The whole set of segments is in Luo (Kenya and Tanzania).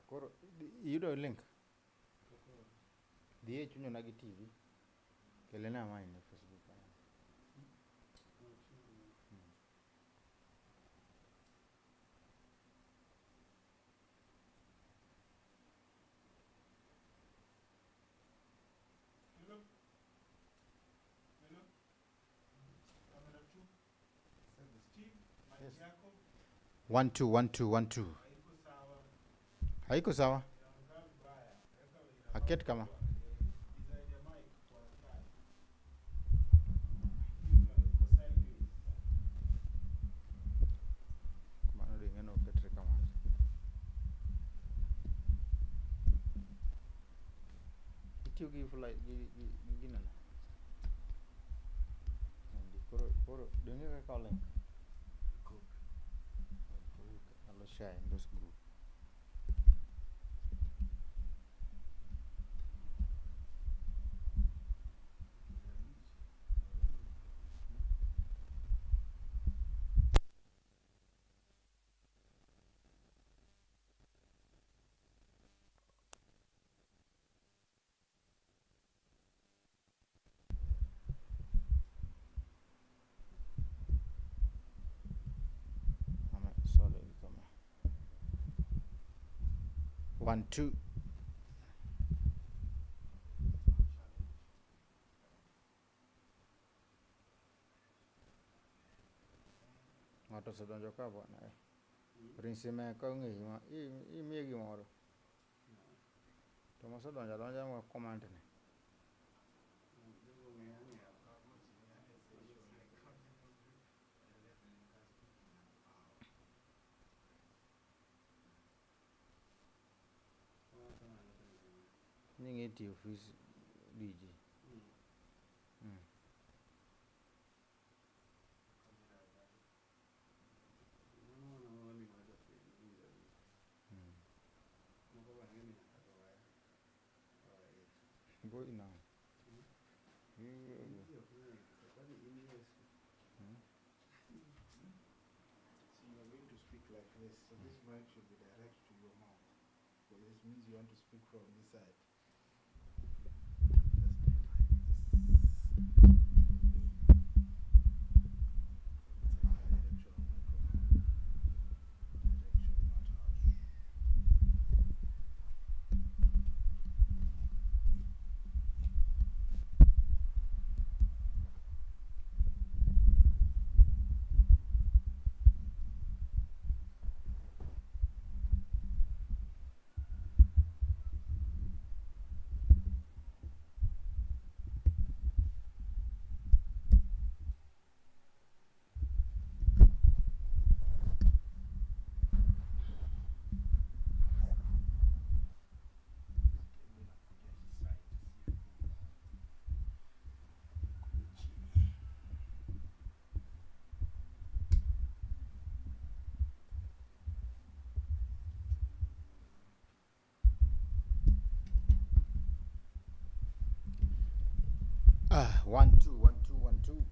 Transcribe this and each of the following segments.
Koro iyudo link? Dhi e Chuny Onagi TV. Kelna mine e Facebook. Hello? Hello? Camera 2. Steve, mic Yes. yako 1 2 1 2 1 2. haiko sawa. Haiko sawa? Inaonekana vibaya. Weka inafaa Aket kama. kuwa, design ya mic kwa sky. Iko sideways. Mano ding'e noketre kamano. Itiyo gi fly gi ginene. Mondi koro ding'e kaka link. Koro nyalo share in those group. Ama solo hivi kama. 1 2. Ng'ato osedonjo ka bwana eh. Prince Meka ong'e gima imiye gimoro. To mosedonjo adonja ma command ni. Ning'e tiyo ofis DG. Go now. So you are going to speak like this. So this mic should be direct to your mouth. So this means you want to speak from this side. That's my mic. This for me. It's a directional microphone. Direction matters. Inakuja hii side, sio kule chini. Ah, 1 2 1 2 1 2.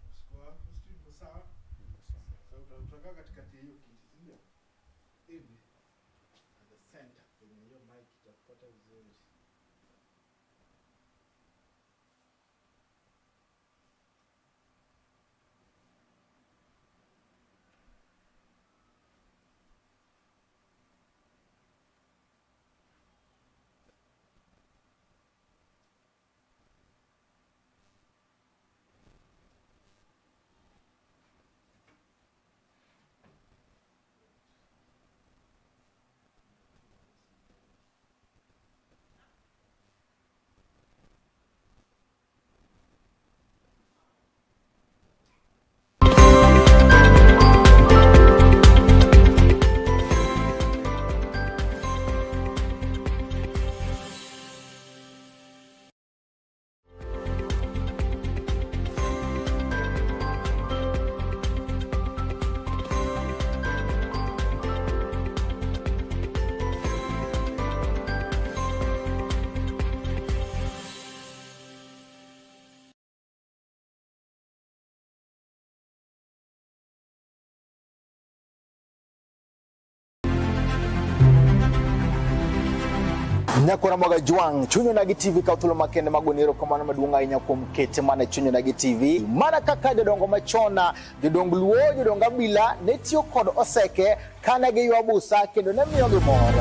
Usiku wako Steve, uko sawa? Sasa utakaa katikati ya hiyo kiti, si ndio? Hivi. At the center kwenye hiyo mic itakupata vizuri. Nyakora Mwaga Jwang', Chuny Onagi TV kawo thuolo makende mag goni erokamano maduong' ahinya kuom kete mana e Chuny Onagi TV. Mana kaka jodongo machon, jodong Luo, jodong Abila ne tiyo kod oseke kane giywa busa kendo ne miyogi mor.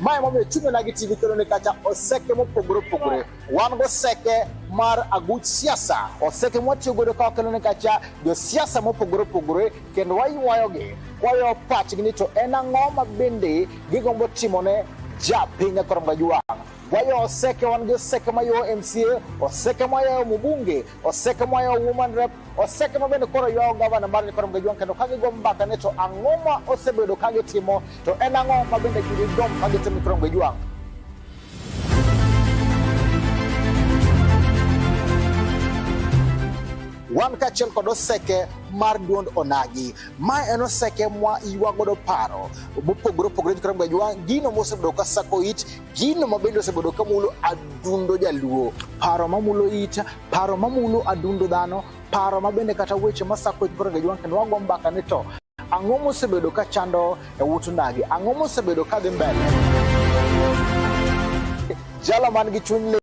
Mae momiyo Chuny Onagi TV kelo ni kacha oseke mopogore opogore. Wan goseke mar aguch siasa, oseke mwatiyo godo ka wakelo ni kacha josiasa mopogore opogore kendo waywayogi kwayo pachgi ni to en ang'o ma bende gigombo timone japiny Nyakwar Mgajwang'. Wayo oseke, wan gi oseke mayo MCA, oseke mayo mbunge, oseke mayo woman rep, oseke ma bende koro ywayo gavana mar Nyakwar Mgajwang' kendo ka gigo mbaka ni to ang'o ma osebedo ka gitimo to en ang'o ma bende gigomb ka gitimo Nyakwar Mgajwang'. Wan kaachiel kod oseke mar duond onagi. Mae en oseke mwa ywa godo paro mopogore opogore kata mgajwa gino mosebedo ka sako it, gino ma bende osebedo ka mulo adundo jaluo, paro mamulo it, paro mamulo adundo dhano, paro ma bende kata weche masako it koro mgajwa kendo wago mbaka ni to ang'o mosebedo ka chando e wut onagi, ang'o mosebedo ka dhi mbele. Jalo man gi chuny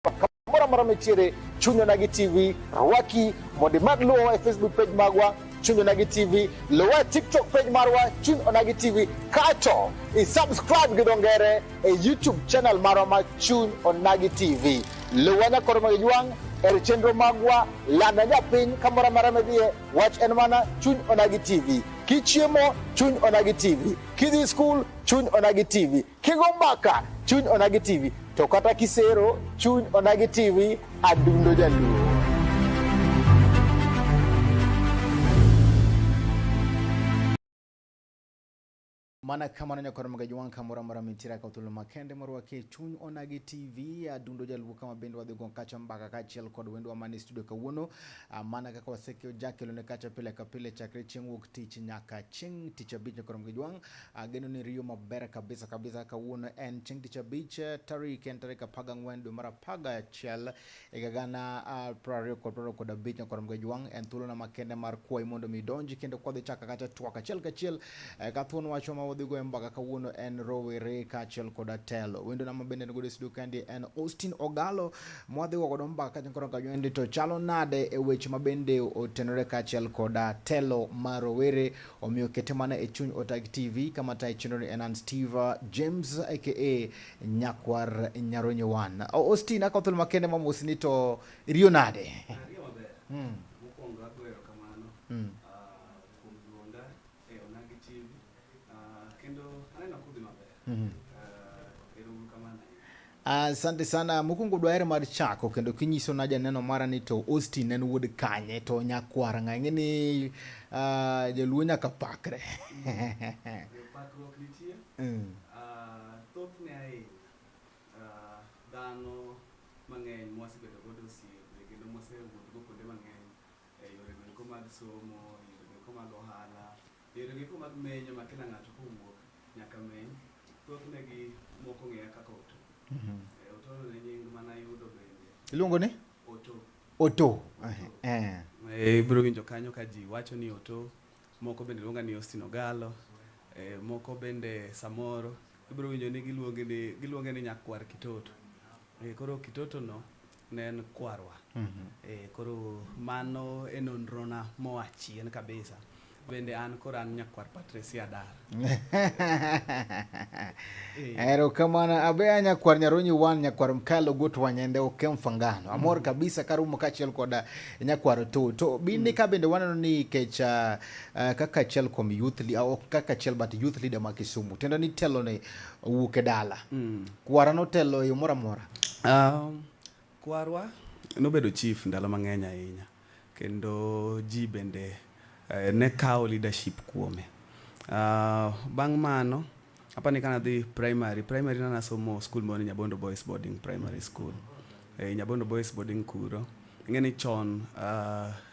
kamoro amora mitiere Chuny Onagi TV rwaki mondo imed luwowa e Facebook page magwa Chuny Onagi TV, luwa e TikTok page marwa Chuny Onagi TV, kato i subscribe gi dho ngere e YouTube channel marwa ma Chuny Onagi TV. Luwa nyakoro mag jwang' e chenro magwa, landa japiny kamoro amora midhiye, wach en mana Chuny Onagi TV. Kichiemo, Chuny Onagi TV. Kidhi skul, Chuny Onagi TV. Kigo mbaka, Chuny Onagi TV. To kata kisero, Chuny Onagi TV, adundo jaluo. Mana kamano nyakwar Magajwang' kamoro amora mintiere akawo thuolo makende morwaki e Chuny Onagi TV adundo jaluo kama bende wadhi go kacha mbaka kaachiel kod wendwa man e studio kawuono. Mana kaka wasekeo jakelo ne kacha pile ka pile chakre chieng' wuok tich nyaka chieng' tich abich nyakwar Magajwang'. Ageno ni riyo maber kabisa kabisa. Kawuono en chieng' tich abich, tarik en tarik 14 dwe mar 11 higa 2025 nyakwar Mgajwang'. En thuolona makende mar kwayi mondo mi idonji kendo kwadhi chaka kacha twak achiel kachiel ka thuon wachwa ma wadhi goyo mbaka kawuono en rowere kaachiel koda telo. Wendona ma bende nigodo e studio kaendi en Austin Ogalo mwadhi go godo mbaka kacha nyakwar Mgajwang' to chalo nade e weche ma bende otenore kaachiel koda telo mar rowere. Omiyo kete mana e Chuny Otag TV kama tayo chenro ni en an Steve James aka Nyakwar Nyaronyo Wan. Austin akawo thuolo makende ma mosi ni to iriyo nade? Ariyo maber. Mokwongo agoyo erokamano kuom luonga e Onagi TV. Kendo aneno kudhi maber. Ero uru kamano ahinya. Asante sana. Mokwongo dwaher mar chako kendo kinyiso na janeno mara ni to Austin en wuod kanye to nyakwar ng'a ing'e ni jaluo nyaka pakre. Pakruok nitie. Thothne ahinya dhano mang'eny mwasebedo godo osiepe kendo mwasewuotho go kuonde mang'eny e yore goeko mag somo, yore goeko mag ohala, yore goeko mag menyo ma kila ng'ato kowuok nyaka meny, thothne gi moko ong'eya kaka Oto. Oto ne nying manayudo bende. Iluongo ni? Oto. Oto. Ibiro winjo kanyo ka ji wacho ni Oto, moko bende luonga ni Austin Ogalo, moko bende samoro ibiro winjo ni giluonge ni nyakwar Kitoto. Koro Kitoto no ne en kwarwa. Koro mano e nonrona moa chien kabisa. Bende an koro an nyakwar Patricia Dar. Erokamano. Abe a nyakwar Nyaronyi wan nyakwar Mkalo Gut Wanyende oke mfangano. Amor kabisa karumo kaachiel kod nyakwar To. To binde ka bende waneno ni kech kaka achiel kuom youth ok kaka achiel but youth leader ma Kisumu. Tendo ni telo ne owuok e dala. Kwara notelo e yo moro amora. Kwarwa nobedo chief ndalo mang'eny ahinya kendo ji bende ne kawo leadership kuome. Bang' mano apani kana dhi primary, primary na nasomo school moro ni Nyabondo Boys Boarding Primary School. Nyabondo Boys Boarding kuro. Ing'e ni chon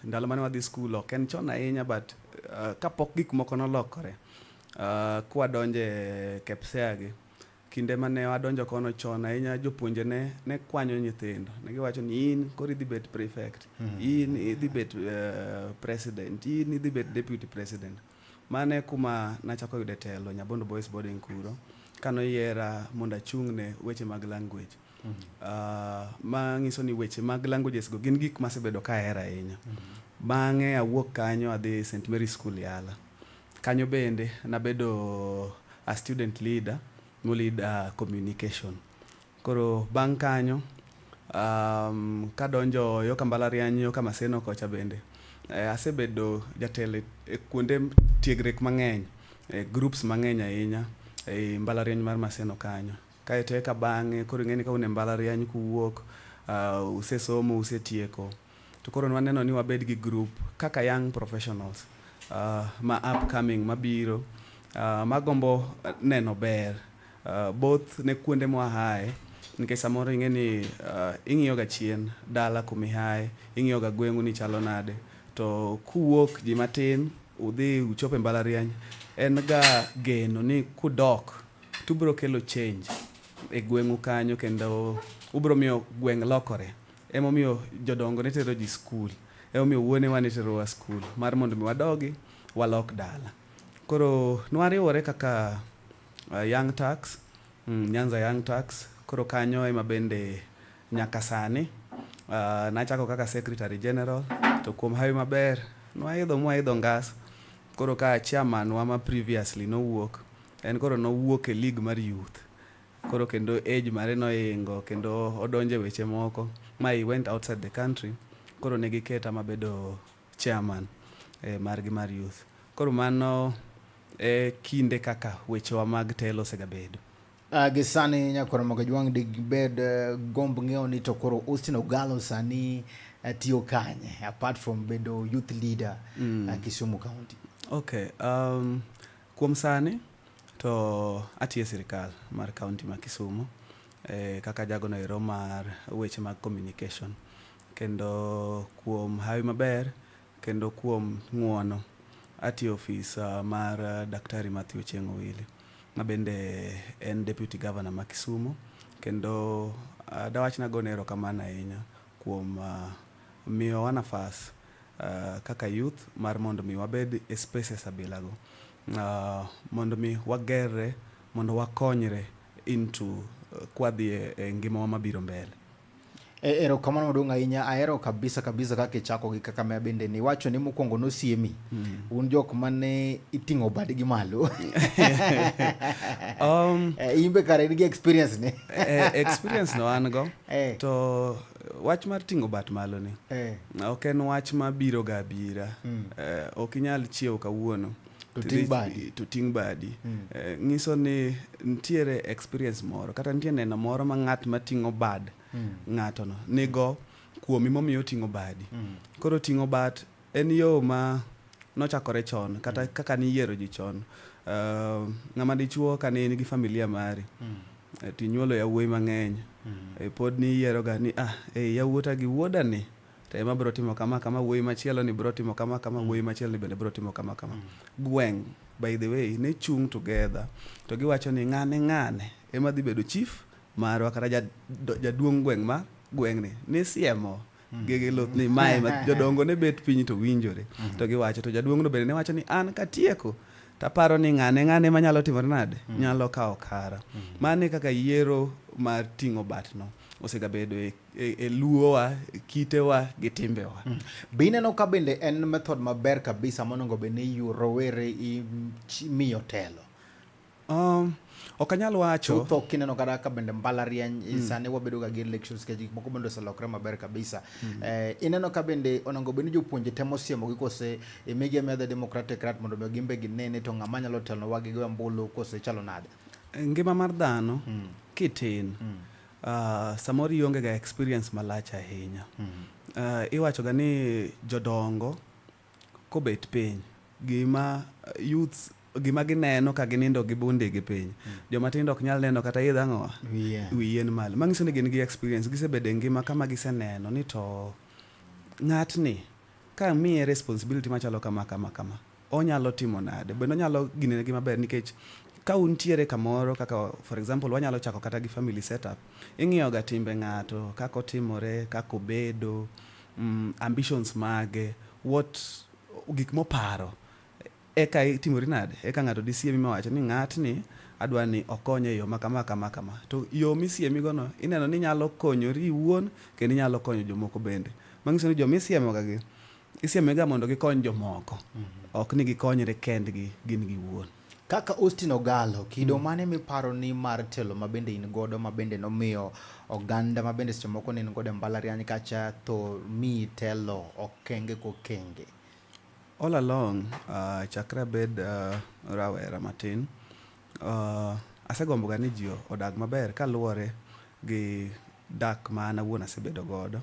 ndalo mane wadhi school ok en chon ahinya but kapok gik moko nolokore kwadonje KEPSEA gi kinde mane wadonjo kono chon ahinya jopuonje ne kwanyo nyithindo. Ne giwacho ni in koro idhi bet prefect, in idhi bet president, in idhi bet deputy president. Mano e kuma nachako yude telo Nyabondo Boys Boarding kuro kanoyiera mondo achung' ne weche mag language. Manyiso ni weche mag languages go gin gik masebedo ka ahero ahinya. Bang'e awuok kanyo adhi St. Mary's School Yala. Kanyo bende nabedo a student leader mo lead communication. Koro bang' kanyo kadonjo yo ka mbalariany yo ka Maseno kocha bende asebedo jatelo e kuonde tiegruok mang'eny e groups mang'eny ahinya e mbalariany mar Maseno kanyo. Kaeto eka bang'e koro ing'e ni ka un e mbalariany kuwuok usesomo usetieko to koro nwaneno ni wabed gi group kaka young professionals ma upcoming mabiro magombo neno ber both ne kuonde mwahae nikech samoro ing'e ni ing'iyo ga chien dala kumihae ing'iyo ga gweng'u ni chalo nade to kuwuok ji matin udhi uchopo e mbalariany en ga geno ni kudok tubiro kelo change e gweng'u kanyo kendo ubiro miyo gweng' lokore. Emomiyo jodongo ne tero ji skul, emomiyo wuonewa ne terowa skul mar mondo mi wadogi walok dala. Koro nwariwore kaka Young Turks, Nyanza Young Turks, koro kanyo ema bende nyaka sani nachako kaka Secretary General to kuom hawi maber nwaidho mwaidho ngas koro ka chairman wa ma previously nowuok en koro nowuok e league mar youth koro kendo age mare noingo kendo odonjo e weche moko ma he went outside the country koro ne giketa mabedo chairman margi mar youth. Koro mano e kinde kaka wechewa mag telo osegabedo. Gi sani nyakwar Ramogi dibed gomb ng'eyo ni to koro Austin Ogalo sani tiyo kanye apart from bedo youth leader Kisumu County? Okay, kuom sani to atiyo e sirikal mar county ma Kisumu kaka jagono ero mar weche mag communication kendo kuom hawi maber kendo kuom ng'uono atiyo ofis mar Daktari Mathew Ochieng' Owili ma bende en deputy governor ma Kisumu kendo dawach ni agone erokamano ahinya kuom miyowa nafas kaka youth mar mondo mi wabed e spaces abilago mondo mi wagerre mondo wakonyre into kwadhi e ngimawa mabiro mbele. Erokamano maduong' ahinya. Ahero kabisa kabisa kaka ichako gi kaka me bende ni wacho ni mokwongo nosiemi. Un jok mane iting'o badgi malo. In be kare in gi experience ni. Experience no an go to wach mar ting'o bat malo ni ok en wach mabiro ga abira. Ok inyal chiewo kawuono to ting' badi. To ting' badi. Nyiso ni nitiere experience moro kata nitie neno moro ma ng'at mating'o bad ng'ato no nigo kuomi momiyo oting'o badi. Koro ting'o bat en yo ma nochakore chon kata kaka niyiero ji chon. Ng'ama dichuo kane in gi familia mari tinyuolo yawuoyi mang'eny pod niyiero ga ni yawuota gi wuoda ni to ema biro timo kama kama, wuoyi machielo ni biro timo kama kama, wuoyi machielo ni bende biro timo kama kama. Gweng' by the way ne chung' together to giwacho ni ng'ane ng'ane ema dhi bedo chief marwa kata jaduong' gweng' mar gweng'ni nisiemo gi luth ni mae ma jodongo ne bet piny to winjore to giwacho to jaduong' no bende ne wacho ni an katieko taparo ni ng'ane ng'ane manyalo timore nade nyalo kawo kara. Mano e kaka yiero mar ting'o bat no osegabedo e luowa, kitewa gi timbewa. Be ineno ka bende en method maber kabisa monego bed ni rowere imiyo telo? Ok anyal wacho. Chutho kineno kata ka bende mbalariany sani wabedo ga gi elections nikech gik moko bende oselokre maber kabisa. Ineno ka bende onego bed ni jopuonje temo siemo gi kose imigi amiya the democratic right mondo mi gin be ginene to ng'ama nyalo telonwa gi goyo ombulu kose chalo nade? Ngima mar dhano kitin samoro ionge ga experience malach ahinya. Iwacho ga ni jodongo kobet piny gima youths gima gineno ka ginindo gi bundegi piny joma tindo ok nyal neno kata idho ang'owa wi yien malo. Manyiso ni gin gi experience, gisebedo e ngima kama giseneno ni to ng'atni ka miye responsibility machalo kama kama kama onyalo timo nade, bende onyalo ginene gi maber nikech ka untiere kamoro kaka for example wanyalo chako kata gi family setup, ing'iyo ga timbe ng'ato kaka otimore, kaka obedo, ambitions mage, what gik moparo. Eka itimori nade? Eka ng'ato disiemi mawach ni ng'atni adwa ni okonye e yo ma kama kama kama. To yo misiemigo no ineno ni inyalo konyori iwuon kendo inyalo konyo jomoko bende. Manyiso ni joma isiemoga gi isiemega mondo gikony jomoko. Ok ni gikonyre kendgi gin giwuon. Kaka Austin Ogalo, kido mane miparo ni mar telo ma bende in godo ma bende nomiyo oganda ma bende seche moko ne in godo e mbalariany kacha to miyi telo okenge kokenge? All along, chakre abed rawera matin, asegomboga ni ji odag maber kaluwore gi dak ma an awuon asebedo godo.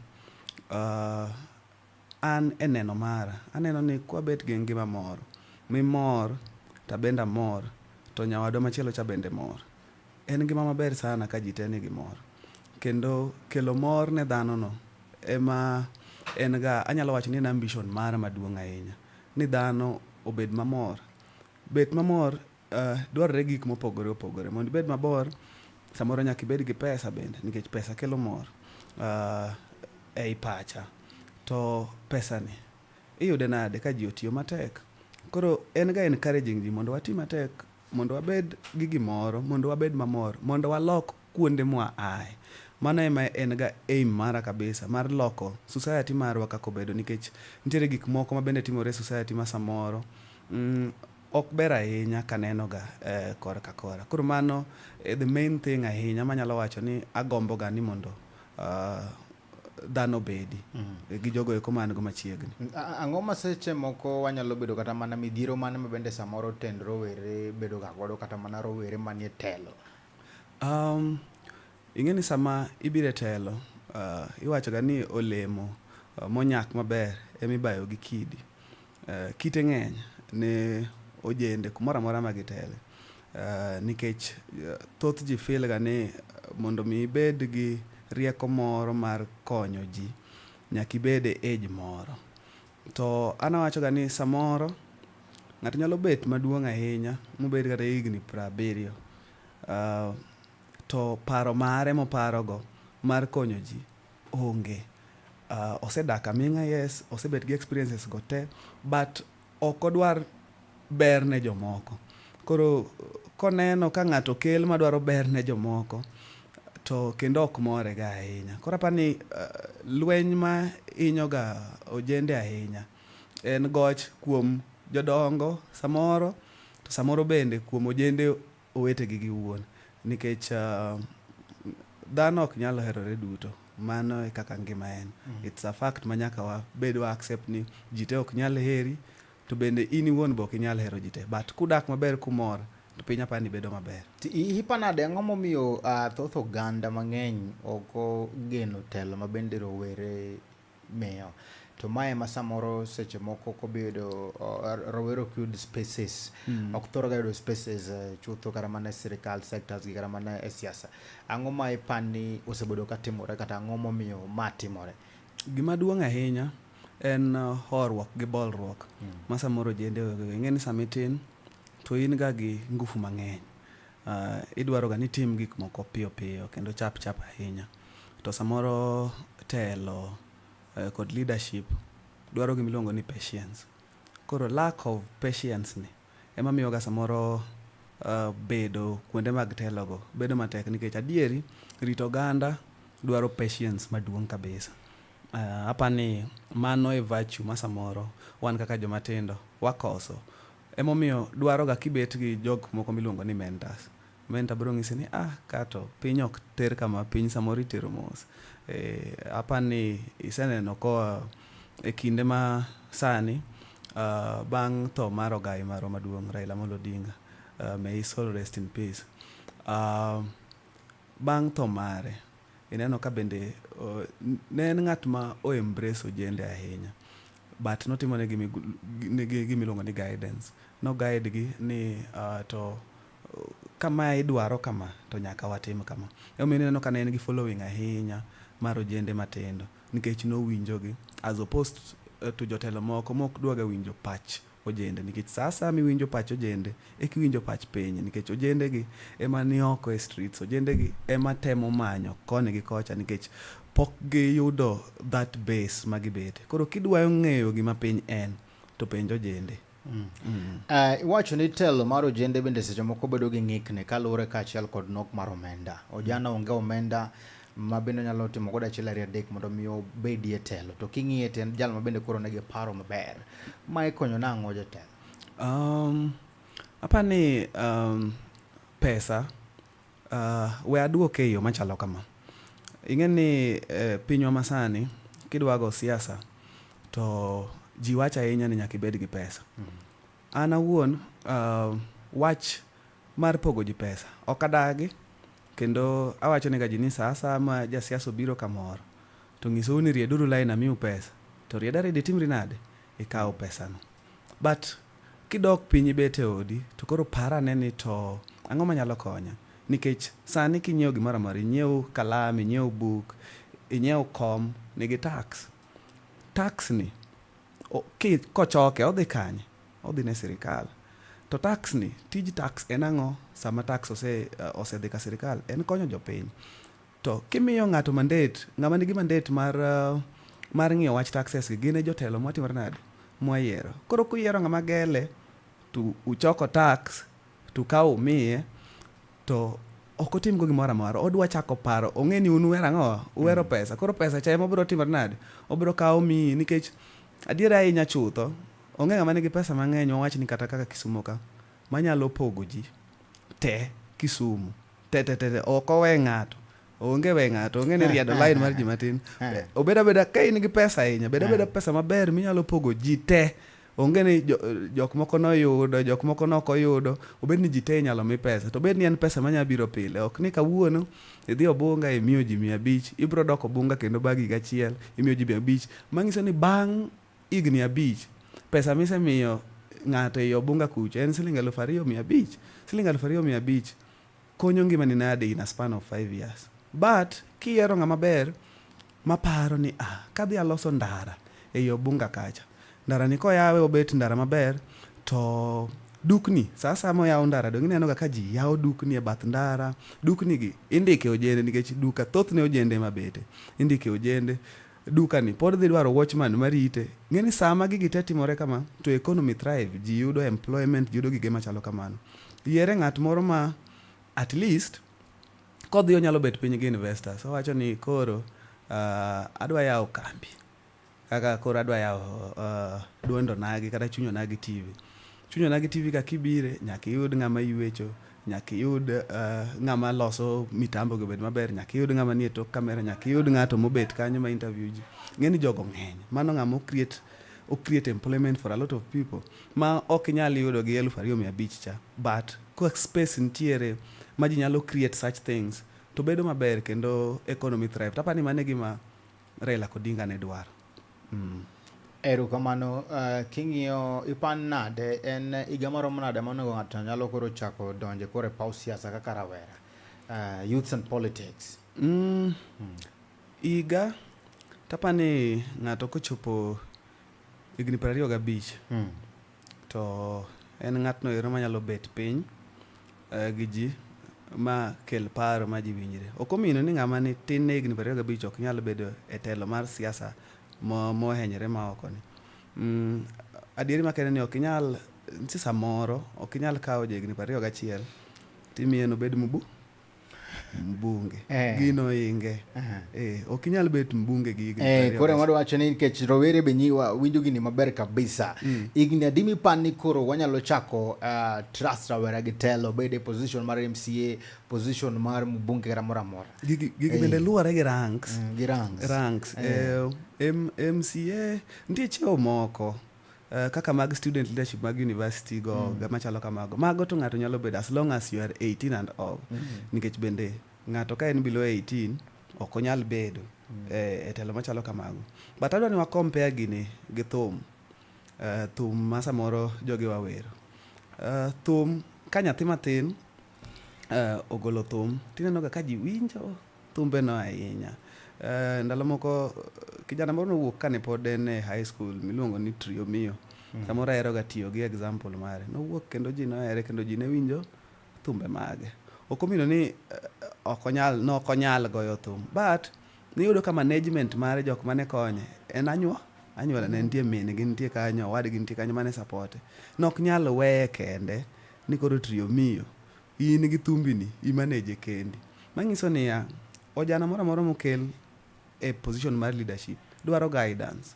An e neno mara, aneno ni kwabet gi ngima moro, mimor to abende amor, to nyawadwa machielo cha bende mor. En ngima maber sana ka ji te nigi mor. Kendo kelo mor ne dhano no ema en ga, anyalo wacho ni en ambition mara maduong' ahinya. Ni dhano obed mamor. Bet mamor dwarore gik mopogore opogore. Mondo ibed mabor, samoro nyaka ibed gi pesa bende, nikech pesa kelo mor ei pacha. To pesa ni iyude nade ka ji otiyo matek? Koro en ga encouraging ji mondo wati matek, mondo wabed gi gimoro, mondo wabed mamor, mondo walok kuonde mwa ae. Mano ema en ga aim mara kabisa mar loko society marwa kaka obedo nikech nitiere gik moko ma bende timore e society ma samoro ok ber ahinya kaneno ga kora ka kora. Koro mano e the main thing ahinya manyalo wacho ni agombo ga ni mondo dhano obedi gi jogo eko man go machiegni. Ang'o ma seche moko wanyalo bedo kata mana midhiero mane ma bende samoro tend rowere bedo ga godo kata mana rowere manie telo? Ing'e ni sama ibiro e telo, iwacho ga ni olemo monyak maber emibayo gi kidi. Kite ng'eny ne ojende kumoro amora ma gitele. Nikech thoth ji feel ga ni mondo mi ibed gi rieko moro mar konyo ji, nyaka ibed e age moro. To an awacho ga ni samoro ng'ato nyalo bet maduong' ahinya mobed kata higni 70, to paro mare moparogo mar konyo ji onge. Osedak aming'a yes, osebet gi experiences go te, but ok odwar ber ne jomoko. Koro koneno ka ng'ato kel madwaro ber ne jomoko, to kendo ok more ga ahinya. Koro aparo ni lweny ma hinyo ga ojende ahinya en goch kuom jodongo samoro, to samoro bende kuom ojende owetegi giwuon. Nikech dhano ok nyal herore duto. Mano e kaka ngima en. It's a fact ma nyaka wabed wa accept ni ji te ok nyal heri, to bende in iwuon be ok inyal hero ji te. But kudak maber kumor, to piny aparo ni bedo maber. Ipa nade ang'o momiyo thoth oganda mang'eny ok ogeno telo ma bende rowere miyo? To mae ma samoro seche moko kobedo rowere ok yud spaces, ok thor ga yudo spaces chutho kata mana e sirikal sectors gi kata mana e siasa. Ang'o ma ipani osebedo ka timore kata ang'o momiyo ma timore? Gima duong' ahinya en horuok gi bolruok ma samoro ojende onge go. Ing'e ni sama itin to in ga gi ngufu mang'eny. Idwaro ga ni itim gik moko piyo piyo kendo chap chap ahinya. To samoro telo kod leadership dwaro gima iluongo ni patience. Koro lack of patience ni ema miyo ga samoro bedo kuonde mag telo go bedo matek nikech adieri rito oganda dwaro patience maduong' kabisa. Apani mano e virtue ma samoro wan kaka joma tindo wakoso. Emomiyo dwaro ga kibet gi jok moko miluongo ni mentors. Mentor biro ng'isi ni ah ka to piny ok ter kama, piny samoro itero mos. Apani iseneno koa e kinde ma sani bang' tho mar ogai marwa maduong' Raila Amolo Odinga, may his soul rest in peace. Bang' tho mare, ineno ka bende ne en ng'at ma o embrace ojende ahinya. But notimo negi gima iluongo ni guidance. No guide gi ni to kamae idwaro kama to nyaka watim kama. Emomiyo ineno ka ne en gi following ahinya mar ojende matindo nikech nowinjo gi as opposed to jotelo moko mok dwa ga winjo pach ojende nikech sa asaya miwinjo pach ojende eka iwinjo pach piny nikech ojende gi ema ni oko e streets, ojende gi ema temo manyo koni gi kocha nikech pok giyudo that base ma gibete. Koro kidwa ng'eyo gima piny en to penj ojende. Iwacho ni telo mar ojende bende seche moko bedo gi ng'ikni kaluwore kaachiel kod nok mar omenda. Ojana onge omenda ma bende onyalo timo godo achiel ariyo adek mondo mi obedie e telo. To king'iye to en jal ma bende koro nigi paro maber. Mae konyo nang'o jotelo? Apani pesa we aduoke e yo machalo kama. Ing'e ni pinywa masani kidwa go siasa to ji wacho ahinya ni nyaka ibed gi pesa. An awuon wach mar pogo ji pesa ok adagi kendo awacho nega ji ni sa asaya ma jasiasa obiro kamoro to nyisou ni rieduru line amiu pesa to ried arieda itimri nade? Ikaw pesano. But kidok piny ibet e odi to koro par ane ni to ang'o manyalo konya? Nikech sani kinyiewo gimoro amora, inyiew kalam, inyiew buk, inyiew kom, nigi tax. Tax ni kochoke odhi kanye? Odhi ne sirikal. To tax ni, tij tax en ang'o sama tax osedhi ka sirikal? En konyo jopiny. To kimiyo ng'ato mandate, ng'ama nigi mandate mar ng'iyo wach taxes gi gin e jotelo mwatimore nade? Mwayiero. Koro kuyiero ng'ama gele to uchoko tax to ukawo umiye to ok otimgo gimoro amora. Odwa chako paro, ong'e ni un uhero ang'o? Uhero pesa. Koro pesa cha ema obiro timore nade? Obiro kawo omiyi nikech adiera ahinya chutho, onge ng'ama nigi pesa mang'eny wawach ni kata kaka Kisumo ka manyalo pogo ji te Kisumu te te te te ok owe ng'ato. Onge we ng'ato, onge ni riedo line mar ji matin. Obed abeda ka in gi pesa ahinya, bed abeda pesa maber minyalo pogo ji te. Onge ni jok moko noyudo, jok moko nok oyudo, obed ni ji te inyalo mi pesa. To obed ni en pesa manya biro pile, ok ni kawuono idhi Obunga imiyo ji 500, ibiro dok Obunga kendo bang' higa achiel imiyo ji 500. Manyiso ni bang' higni 5 pesa misemiyo ng'ato ei Obunga kucho en siling 2,500. Siling 2,500 konyo ngimani nade in a span of 5 years. But kiyiero ng'ama ber maparo ni ah, kadhi aloso ndara ei Obunga kacha, ndara ni koyawe obet ndara maber to dukni sa asaya moyaw ndara dong' ineno ga ka ji yawo dukni e bath ndara. Dukni gi indike ojende nikech duka thothne ojende ema bete. Indike ojende. Duka ni pod dhi dwaro watchman marite. Ng'e ni sama gigi te timore kama to economy thrive, ji yudo employment, ji yudo gige machalo kamano. Yiere ng'at moro ma at least kodhi onyalo bet piny gi investors. Owacho ni koro adwa yawo kambi kaka koro adwa yawo duond onagi kata chuny onagi TV. Chuny onagi TV ka kibire nyaka iyud ng'ama ywecho, nyaka iyud ng'ama loso mitambo gi obed maber, nyaka iyud ng'ama nie tok kamera, nyaka iyud ng'ato mobet kanyo ma interview ji. Ng'e ni jogo ng'eny. Mano ng'ama o create, o create employment for a lot of people ma ok inyal yudo gi 2,500 cha. But ka space nitiere ma ji nyalo create such things to bedo maber kendo economy thrive. To apani mano e gima Raila Odinga ne dwaro. Erokamano. King'iyo ipan nade en higa maromo nade monego ng'ato nyalo koro chako donje koro e paw siasa kaka rawera? Youths and politics. Higa tapani ng'ato kochopo higni 25 to en ng'atno ero manyalo bet piny gi ji ma kel paro ma ji winjre. Ok omino ni ng'ama ni tin ne higni 25 ok nyal bedo e telo mar siasa mohenyore ma oko ni. Adieri makende ni ok inyal, nitie samoro ok inyal kawo ja higni 21 timiye nobed mbunge. Gino inge. Ok inyal bet mbunge gi higni 21. Koro wadwa wacho ni nikech rowere be nyiwa winjo gini maber kabisa. Higni adi mipani ni koro wanyalo chako trust rawera gi telo, bed e position mar MCA, position mar mbunge kata moro amora. Gigi bende luwore gi ranks. Gi ranks. Ranks. MCA nitie cheo moko kaka mag student leadership mag university go machalo kamago. Mago to ng'ato nyalo bedo as long as you are 18 and over. Nikech bende ng'ato ka en below 18 ok onyal bedo e telo machalo kamago. But adwa ni wa compare gini gi thum. Thum ma samoro jogi wawero. Thum ka nyathi matin ogolo thum tineno ga ka ji winjo thumbe no ahinya. Ndalo moko kijana moro nowuok kane pod en e high school miluongo ni Trio Mio. Samoro ahero ga tiyo gi example mare. Nowuok kendo ji nohere kendo ji ne winjo thumbe mage. Ok omino ni ok onyal, nok onyal goyo thum. But niyudo ka management mare jok mane konye en Anyuola ne nitie min gi nitie kanyo, owadgi nitie kanyo mane supporte. Nok nyal weye kende ni koro trio mio in gi thumbi ni imaneje kendi. Manyiso niya, ojana moro amora mokel e position mar leadership dwaro guidance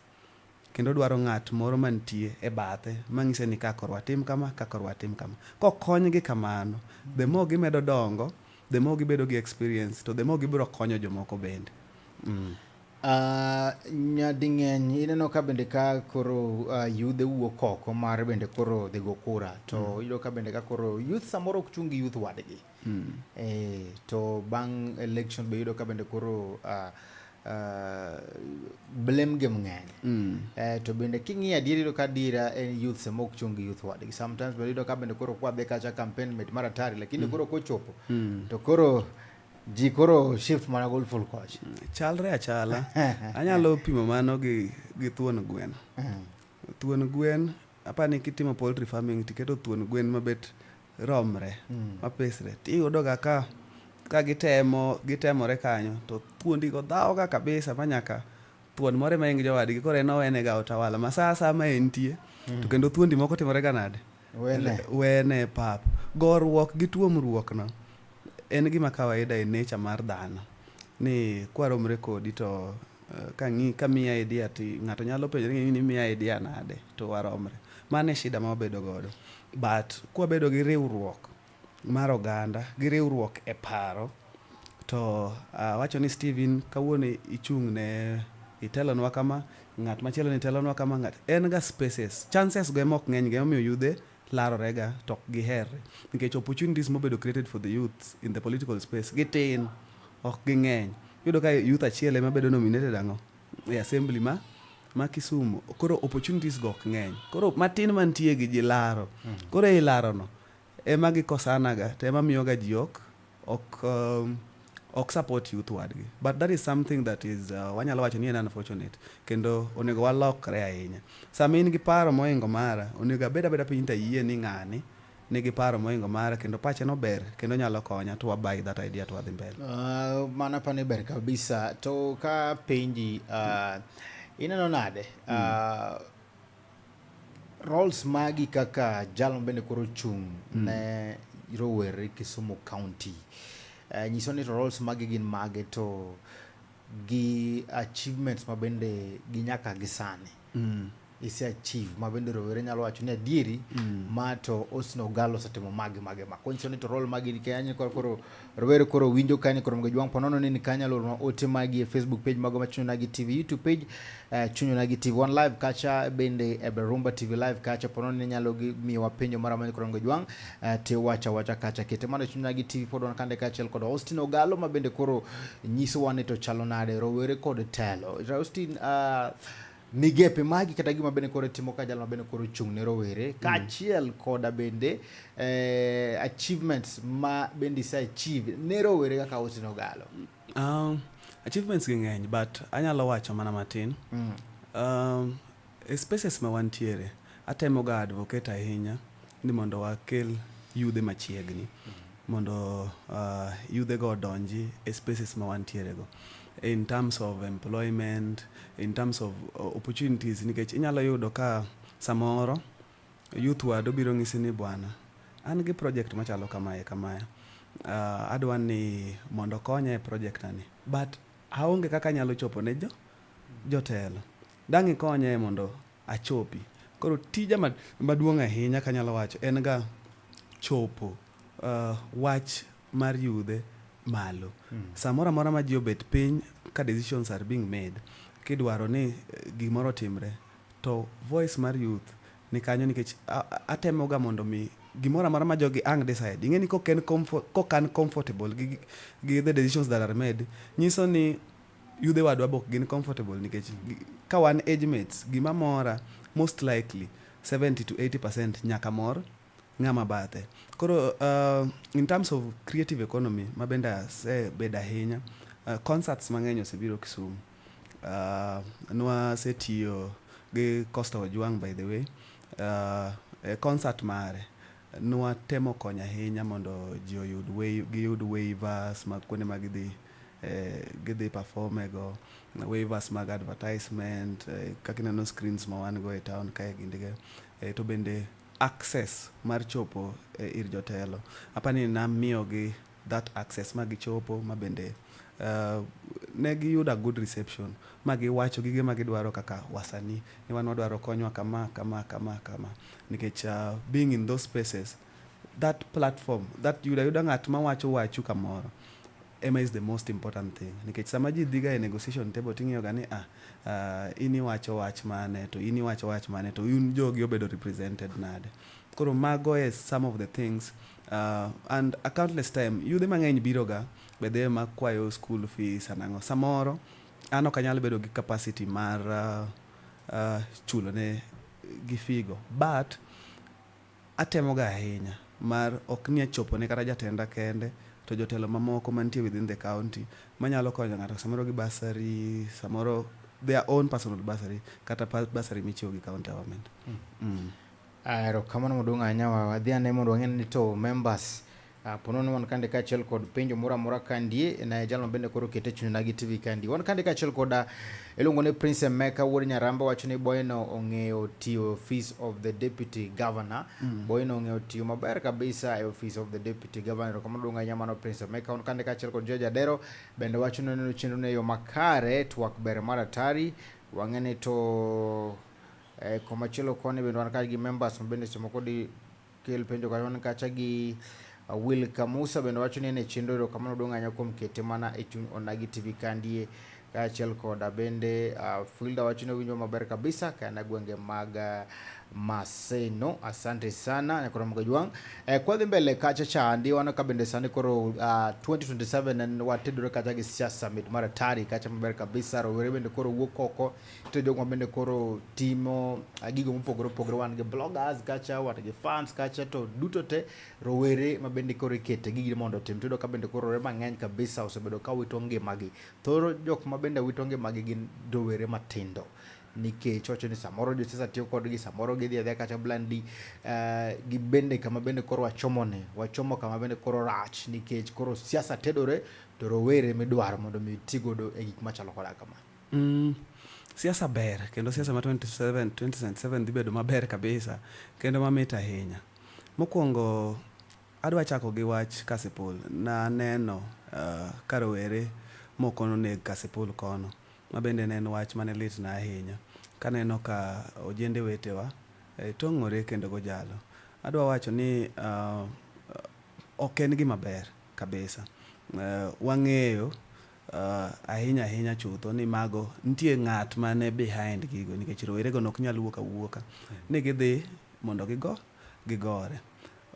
kendo dwaro ng'at moro mantie e bathe mang'ise ni ka koro watim kama, ka koro watim kama. Kokonygi kamano, the more gimedo dongo, the more gibedo gi experience to the more gibiro konyo jomoko bende. Nyading'eny ineno ka bende ka koro yudhe wuok oko mar bende koro dhi go kura to iyudo ka bende ka koro youth samoro ok chung' gi youth wadgi. To bang' election be iyudo ka bende koro blame game ng'eny. To bende king'iyo adieri iyudo ka dira en youth ema ok chung' gi youth wadgi. Sometimes be iyudo ka bende koro kwadhi kacha campaign mit mar atari lakini koro kochopo to koro ji koro shift mana goal full coach. Chalre achala. Anyalo pimo mano gi thuon gwen. Thuon gwen, apani kitimo poultry farming tiketo thuon gwen mabet romre, mapesre, tiyudo ga ka gitemo gitemore kanyo to thuondi go dhawo ga kabisa ma nyaka thuon moro ema ing jowadgi koro en owene ga utawala ma sa asaya ma entie to kendo thuondi moko timore ga nade? Wene. Wene e pap. Goruok gi tuomruok no en gima kawaida e nature mar dhano ni kwaromre kodi to kang'i kamiya idea ti ng'ato nyalo penjore ni imiya idea nade to waromre. Mano e shida ma wabedo godo. But kwabedo gi riwruok mar oganda gi riwruok e paro to awacho ni Steven kawuono ichung' ne itelonwa kama, ng'at machielo ni telonwa kama, ng'at en ga spaces. Chances go ema ok ng'eny ga emomiyo yudhe larore ga to ok giherre. Nikech opportunities mobedo created for the youth in the political space gitin, ok ging'eny. Iyudo ka youth achiel ema bedo nominated ang'o? E assembly ma Kisumu. Koro opportunities go ok ng'eny. Koro matin mantie gi ji laro. Koro ei laro no ema gikosana ga to ema miyo ga ji ok support youth wadgi. But that is something that is wanyalo wacho ni en unfortunate kendo onego walokre ahinya. Sama in gi paro mohingo mara, onego abed abeda piny to ayie ni ng'ani nigi paro mohingo mara kendo pache no ber kendo nyalo konya to wa buy that idea to wadhi mbele. Mano apani ber kabisa. To ka penji, ineno nade? Roles magi kaka jal mabende koro chung' ne rowere Kisumu County. Nyiso ni to roles magi gin mage to gi achievements mabende gi nyaka gi sani. Ise achieve mabende rowere nyalo wacho ni adieri ma to Austin Ogalo osetimo mage mage ma. Konyiso ni to role magi ni kanya koro rowere koro winjo kanyo koro mga jwang' ponono ni kanya loro ote magi e Facebook page mago ma Chuny Onagi TV, YouTube page Chuny Onagi TV One Live kacha bende e Berumba TV Live kacha ponono ni nyalo gi miyowa penjo moro amora koro mga jwang' te wacha wacha kacha kete mano Chuny Onagi TV pod wan kande kaachiel kod Austin Ogalo ma bende koro nyisowa ni to chalo nade rowere kod telo. Austin, migepe magi kata gima bende koro timo ka jal ma bende koro chung' ne rowere kaachiel koda bende achievements ma bende ise achieve ne rowere kaka Austin Ogalo. Achievements gi ng'eny but anyalo wacho mana matin. E spaces ma wantiere, atemo ga advocate ahinya ni mondo wakel yudhe machiegni mondo yudhe go odonji e spaces ma wantiere go in terms of employment, in terms of opportunities nikech inyalo yudo ka samoro youth wad obiro ng'isi ni bwana an gi project machalo kamae kamae, adwa ni mondo konya e project ani but aonge kaka anyalo chopo ne jotelo dang' ikonye mondo achopi. Koro tija maduong' ahinya kanyalo wacho en ga chopo wach mar yudhe malo. Samoro amora ma ji obet piny ka decisions are being made, kidwaro ni gimoro otimre, to voice mar youth ni kanyo nikech atemo ga mondo mi gimoro amora ma jogi ang' decide. Ing'e ni kok en comfort, kok an comfortable gi the decisions that are made, nyiso ni yudhe wadwa bok gin comfortable nikech ka wan age mates, gima mora most likely 70 to 80% nyaka mor ng'ama bathe. Koro in terms of creative economy ma bende asebedo ahinya, concerts mang'eny osebiro Kisumu. Nwasetiyo gi Costa Ojwang' by the way, e concert mare nwatemo konyo ahinya mondo ji oyud giyud waivers mag kuonde ma gidhi Gidhi perform go waivers mag advertisement, kaka ineno screens ma wan go e town kae gindi ge. To bende access mar chopo ir jotelo. Apani namiyogi that access ma gichopo ma bende ne giyudo a good reception ma giwacho gige ma gidwaro kaka wasanii ni wan wadwaro konywa kama kama kama kama nikech being in those spaces, that platform, that yudo ayuda ng'at mawacho wachu kamoro ema is the most important thing, nikech sama ji dhiga e negotiation table ting'iyo ga ni in iwacho wach mane to in iwacho wach mane to un jogi obedo represented nade. Koro mago e some of the things, and a countless time yudhe mang'eny biro ga bedhe makwayo school fees anang'o. Samoro an ok anyal bedo gi capacity mar chulo ne gi fee go, but atemoga ahinya mar ok ni achopo ne kata jatenda kende to jotelo mamoko mantie within the county manyalo konyo ng'ato samoro gi bursary, samoro their own personal bursary kata bursary michiwo gi county government. Erokamano maduong' ahinya. Wadhi ane mondo wang'e ni to members ponono wan kande kaachiel kod penjo moro amora kandie ne jalno bende koro kete chuny Onagi TV kandie. Wan kande kaachiel kod iluongo ni Prince Emeka wuod Nyaramba wacho ni boyno ong'eyo tiyo office of the deputy governor. Boyno ong'eyo tiyo maber kabisa e office of the deputy governor. Erokamano maduong' ahinya, mano Prince Emeka. Wan kande kaachiel kod George Adero bende wacho ni oneno chenro ne yo makare, twak ber mar atari. Wang'e ni to komachielo koni bende wan ka gi members ma bende seche moko di kel penjo kacha. Wan kacha gi Will Kamusa bende wacho ni en e chenro. Erokamano maduong' ahinya kuom kete mana e chuny Onagi TV kandie kaachiel koda bende Filda wacho ni owinjo maber kabisa ka en e gwenge mag Maseno. Asante sana nyakoro Jwang'. Kwadhi mbele kacha chandi waneno ka bende sani koro 2027 en watedore kacha gi siasa mit mar atari kacha maber kabisa. Rowere bende koro wuok oko. Nitie jogo ma bende koro timo gigo mopogore opogore. Wan gi bloggers kacha, wan gi fans kacha, to duto te rowere ma bende koro ikete gigi mondo otim. Tiyudo ka bende koro rowere mang'eny kabisa osebedo ka wito ngimagi. Thoro jok ma bende wito ngimagi gin rowere matindo nikech wacho ni samoro josiasa tiyo kodgi, samoro gidhi adhiya kacha blindly. Gi bende kama bende koro wachomo ni, wachomo kama bende koro rach nikech koro siasa tedore to rowere midwaro mondo mi ti godo e gik machalo koda kama. Siasa ber kendo siasa ma 27 2027 dhi bedo maber kabisa kendo mamit ahinya. Mokwongo adwa chako gi wach Kasipul. Naneno ka rowere moko noneg Kasipul kono ma bende ne en wach mane litna ahinya kaneno ka ojende wetewa tong'ore kendo gojalo. Adwa wacho ni ok en gima ber kabisa. Wang'eyo ahinya ahinya chutho ni mago nitie ng'at mane behind gigo nikech rowere go nok nyal wuok awuoka ni gidhi mondo gigo gigore.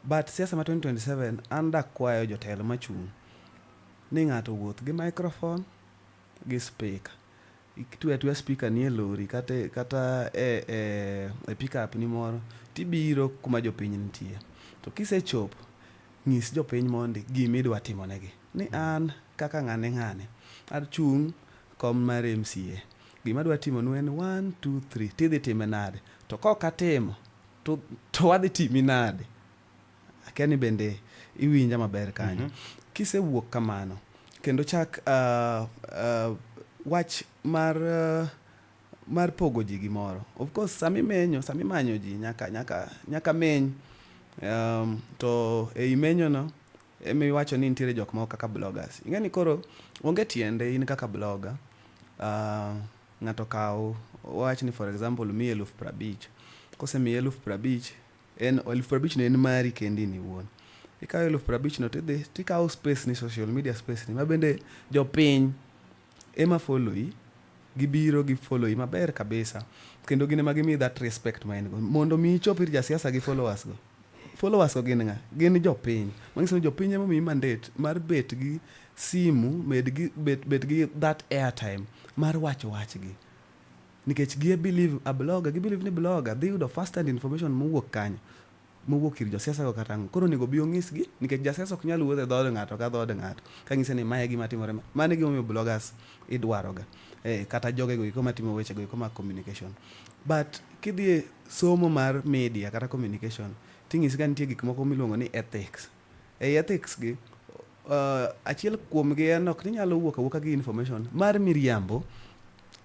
But siasa ma 2027 an dakwayo jotelo machung' ni ng'ato owuoth gi microphone gi speaker. Itwe atweya speaker ni e lori kata e pickup ni moro tibiro kuma jopiny nitie. To kisechopo, nyis jopiny mondi gimidwa timonegi. Ni an kaka ng'ane ng'ane achung' kom mar MCA. Gima adwa timonu en 1 2 3 tidhi time nade? To kok atimo to wadhi timi nade? Akia ni bende iwinja maber kanyo. Kisewuok kamano kendo chak wach mar pogo ji gimoro. Of course sami menyo, sami manyo ji nyaka meny. To ei menyo no emiwacho ni nitiere jok moko kaka bloggers. Ing'e ni koro onge tiende in kaka blogger ng'ato kaw wawach ni for example miyi 50,000. Kosemiyi 50,000, en 50,000 no en mari kendi in iwuon. Ikawo 50,000 no tidhi tikawo space ni, social media space ni ma bende jopiny ema follow i, gibiro gi follow i maber kabisa kendo gin ema gimiyi that respect ma in go mondo mi ichop ir jasiasa gi followers go. Followers go gin ng'a? Gin jopiny. Manyiso ni jopiny ema omiyi mandate mar bet gi simu, med gi, bet gi that airtime mar wacho wachgi. Nikech gi believe a blogger, gi believe ni blogger dhi yudo first hand information mowuok kanyo, mowuok ir josiasa go kata ang'o. Koro onego obi onyisgi nikech jasiasa ok nyal wuotho e dhood ng'ato ka dhood ng'ato kang'ise ni mae e gima timore. Mano e gimomiyo bloggers idwaro ga. Kata jogego eko matimo weche go eko mag communication. But kidhi e somo mar media kata communication, ting'isi ka nitie gik moko miluongo ni ethics. Ei ethics gi, Achiel kuomgi en ok ninyalo wuok awuoka gi information mar miriambo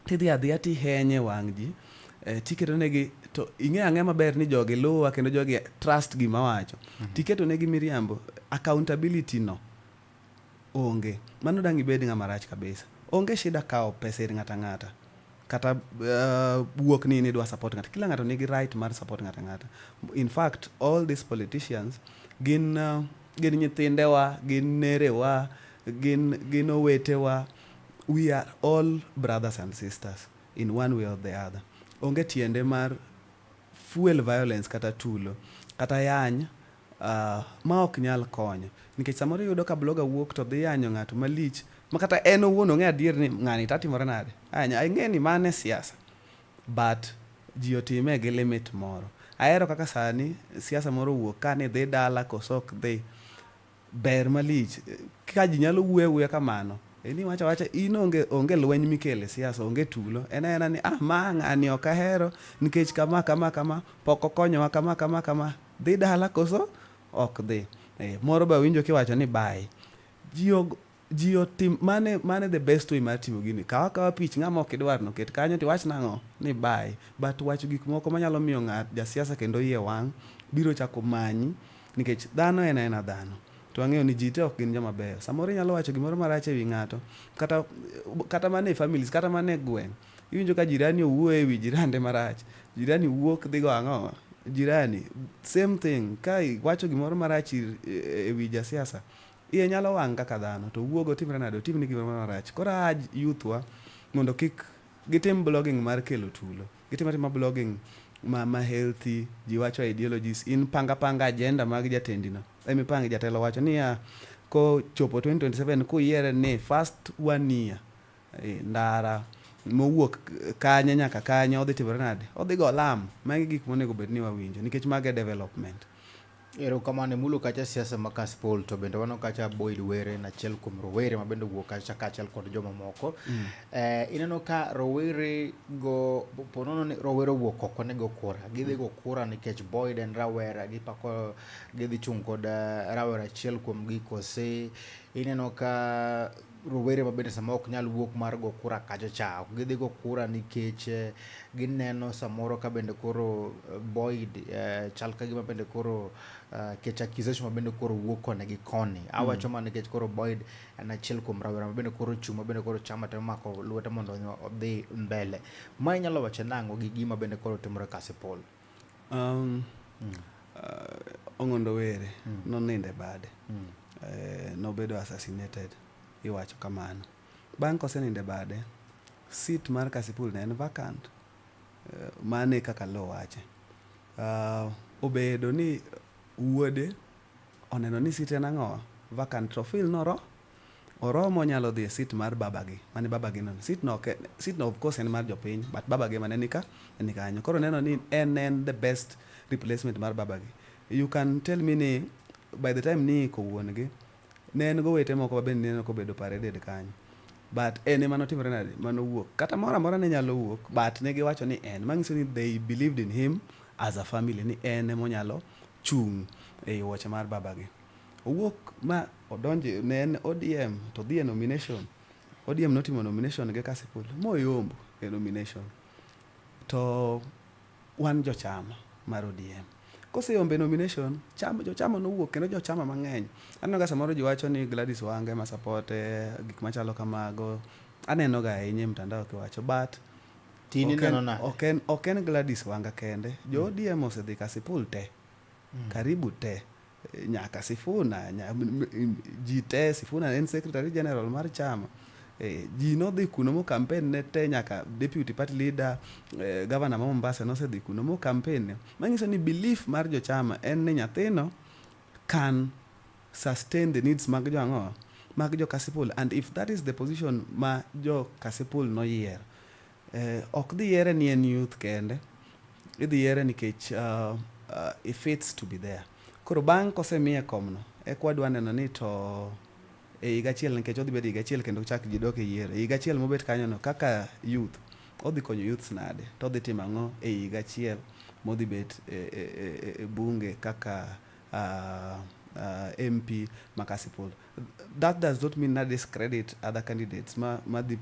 tidhi adhiya tihenye wang' ji tiketo negi to ing'e ang'e maber ni jogi luwa kendo jogi trust gima wacho. Tiketo negi miriambo, accountability no onge. Mano dang' ibed ng'ama rach kabisa. Onge shida kawo pesa ir ng'ata ng'ata kata wuok ni nidwa support ng'ato. Kila ng'ato nigi right mar support ng'ata ng'ata. In fact, all these politicians gin nyithindewa, gin nerewa, gin owetewa. We are all brothers and sisters in one way or the other. Onge tiende mar fuel violence kata tulo kata yany ma ok nyal konyo. Nikech samoro iyudo ka blogger wuok to dhi yanyo ng'ato malich ma kata en owuon ong'e adier ni ng'ani tatimore nade. Ang'e ni mano e siasa. But ji otime gi limit moro. Ahero kaka sani siasa moro owuok ka ni dhi dala koso ok dhi. Ber malich. Ka ji nyalo wuoyo awuoya kamano, ni wacho awacha in onge lweny mikele siasa, onge tulo. En aena ni ma ng'ani ok ahero nikech kama kama kama pok okonyowa kama kama kama. Dhi dala koso ok dhi. Moro be awinjo kiwacho ni bye. Ji otim mane the best way mar timo gini. Kaw akawa pich ng'ama ok idwar no ket kanyo tiwach nang'o ni bye. But wacho gik moko manyalo miyo ng'at jasiasa kendo iye wang' biro chako manyi nikech dhano en aena dhano. To ang'eyo ni ji te ok gin joma beyo. Samoro inyalo wacho gimoro marach ewi ng'ato kata mana e families kata mana e gweng'. Iwinjo ka jirani owuoyo ewi jirande marach. Jirani wuok dhi go ang'o? Jirani. Same thing. Ka iwacho gimoro marach ewi jasiasa, iye nyalo wang' kaka dhano to owuog otimre nade? Otimni gimoro marach. Koro a youth wa mondo kik gitim blogging mar kelo tulo. Gitim atima blogging ma healthy, ji wacho ideologies, in panga panga agenda mag jatendi no. Emipangi jatelo wacho niya kochopo 2027 kuyiere ni first 1 year ndara mowuok kanye nyaka kanye odhi timore nade? Odhi go lam. Magi gik monego bed ni wawinjo nikech mago e development. Erokamano emulo kacha siasa ma Kasipul to bende waneno kacha Boyd Were en achiel kuom rowere ma bende owuok kacha kaachiel kod jomamoko. Ineno ka rowere go ponono ni rowere owuok oko ne go kura. Gidhi go kura nikech Boyd en rawera gipako gidhi chung' kod rawera achiel kuom gi kose ineno ka rowere ma bende sama ok nyal wuok mar go kura kacha cha ok gidhi go kura nikech gineno samoro ka bende koro Boyd chal ka gima bende koro kech accusation ma bende koro wuok koni gi koni. Awacho mana nikech koro Boyd en achiel kuom rawera ma bende koro chung' ma bende koro chama temo mako lwete mondo odhi mbele. Ma inyalo wacho nang'o gi gima bende koro timore Kasipul? Ong'ondo Were nonindo e bade. Nobedo assassinated iwacho kamano. Bang' kosenindo e bade, seat mar Kasipul ne en vacant. Mano e kaka law wache. Obedo ni wuode oneno ni seat en ang'o? Vacant to feel ni oromo onyalo dhi e seat mar babagi mane babagi no. Seat no seat no of course en mar jopiny but babagi ema ne nika ni kanyo. Koro oneno ni en the best replacement mar babagi. You can tell me ni by the time ni iko wuon gi ne en gowete moko ma bende nineno kobedo paraded kanyo. But en ema notimore nade? Manowuok. Kata moro amora ne nyalo wuok but ne giwacho ni en. Manyiso ni they believed in him as a family ni en emonyalo chung' ei wuoche mar babagi. Owuok ma odonjo ne en ODM to odhi e nomination. ODM notimo nomination gi Kasipul moyombo e nomination. To wan jochama mar ODM. Koseyombo e nomination, jochama nowuok kendo jochama mang'eny. Aneno ga samoro ji wacho ni Gladys Wanga ema support gik machalo kamago. Aneno ga ahinya e mtandao kiwacho but ok en Gladys Wanga kende. Jo ODM osedhi Kasipul te. Karibu te. Nyaka Sifuna, ji te, Sifuna en secretary general mar chama. Ji nodhi kuno mo campaign ne te nyaka deputy party leader, governor ma Mombasa nosedhi kuno mo campaign ne. Manyiso ni belief mar jochama en ni nyathino can sustain the needs mag jo ang'o? Mag jo Kasipul and if that is the position ma jo Kasipul noyiero, ok dhi yiere ni en youth kende, idhi yiere nikech he fits to be there. Koro bang' kosemiye komno, eka wadwa neno ni to e higa achiel nikech odhi bedo higa achiel kendo chak ji dok e yiero. E higa achiel mobet kanyono kaka youth, odhi konyo youths nade? To odhi timo ang'o e higa achiel modhi bet e bunge kaka MP ma Kasipul. That does not mean na discredit other candidates ma dhi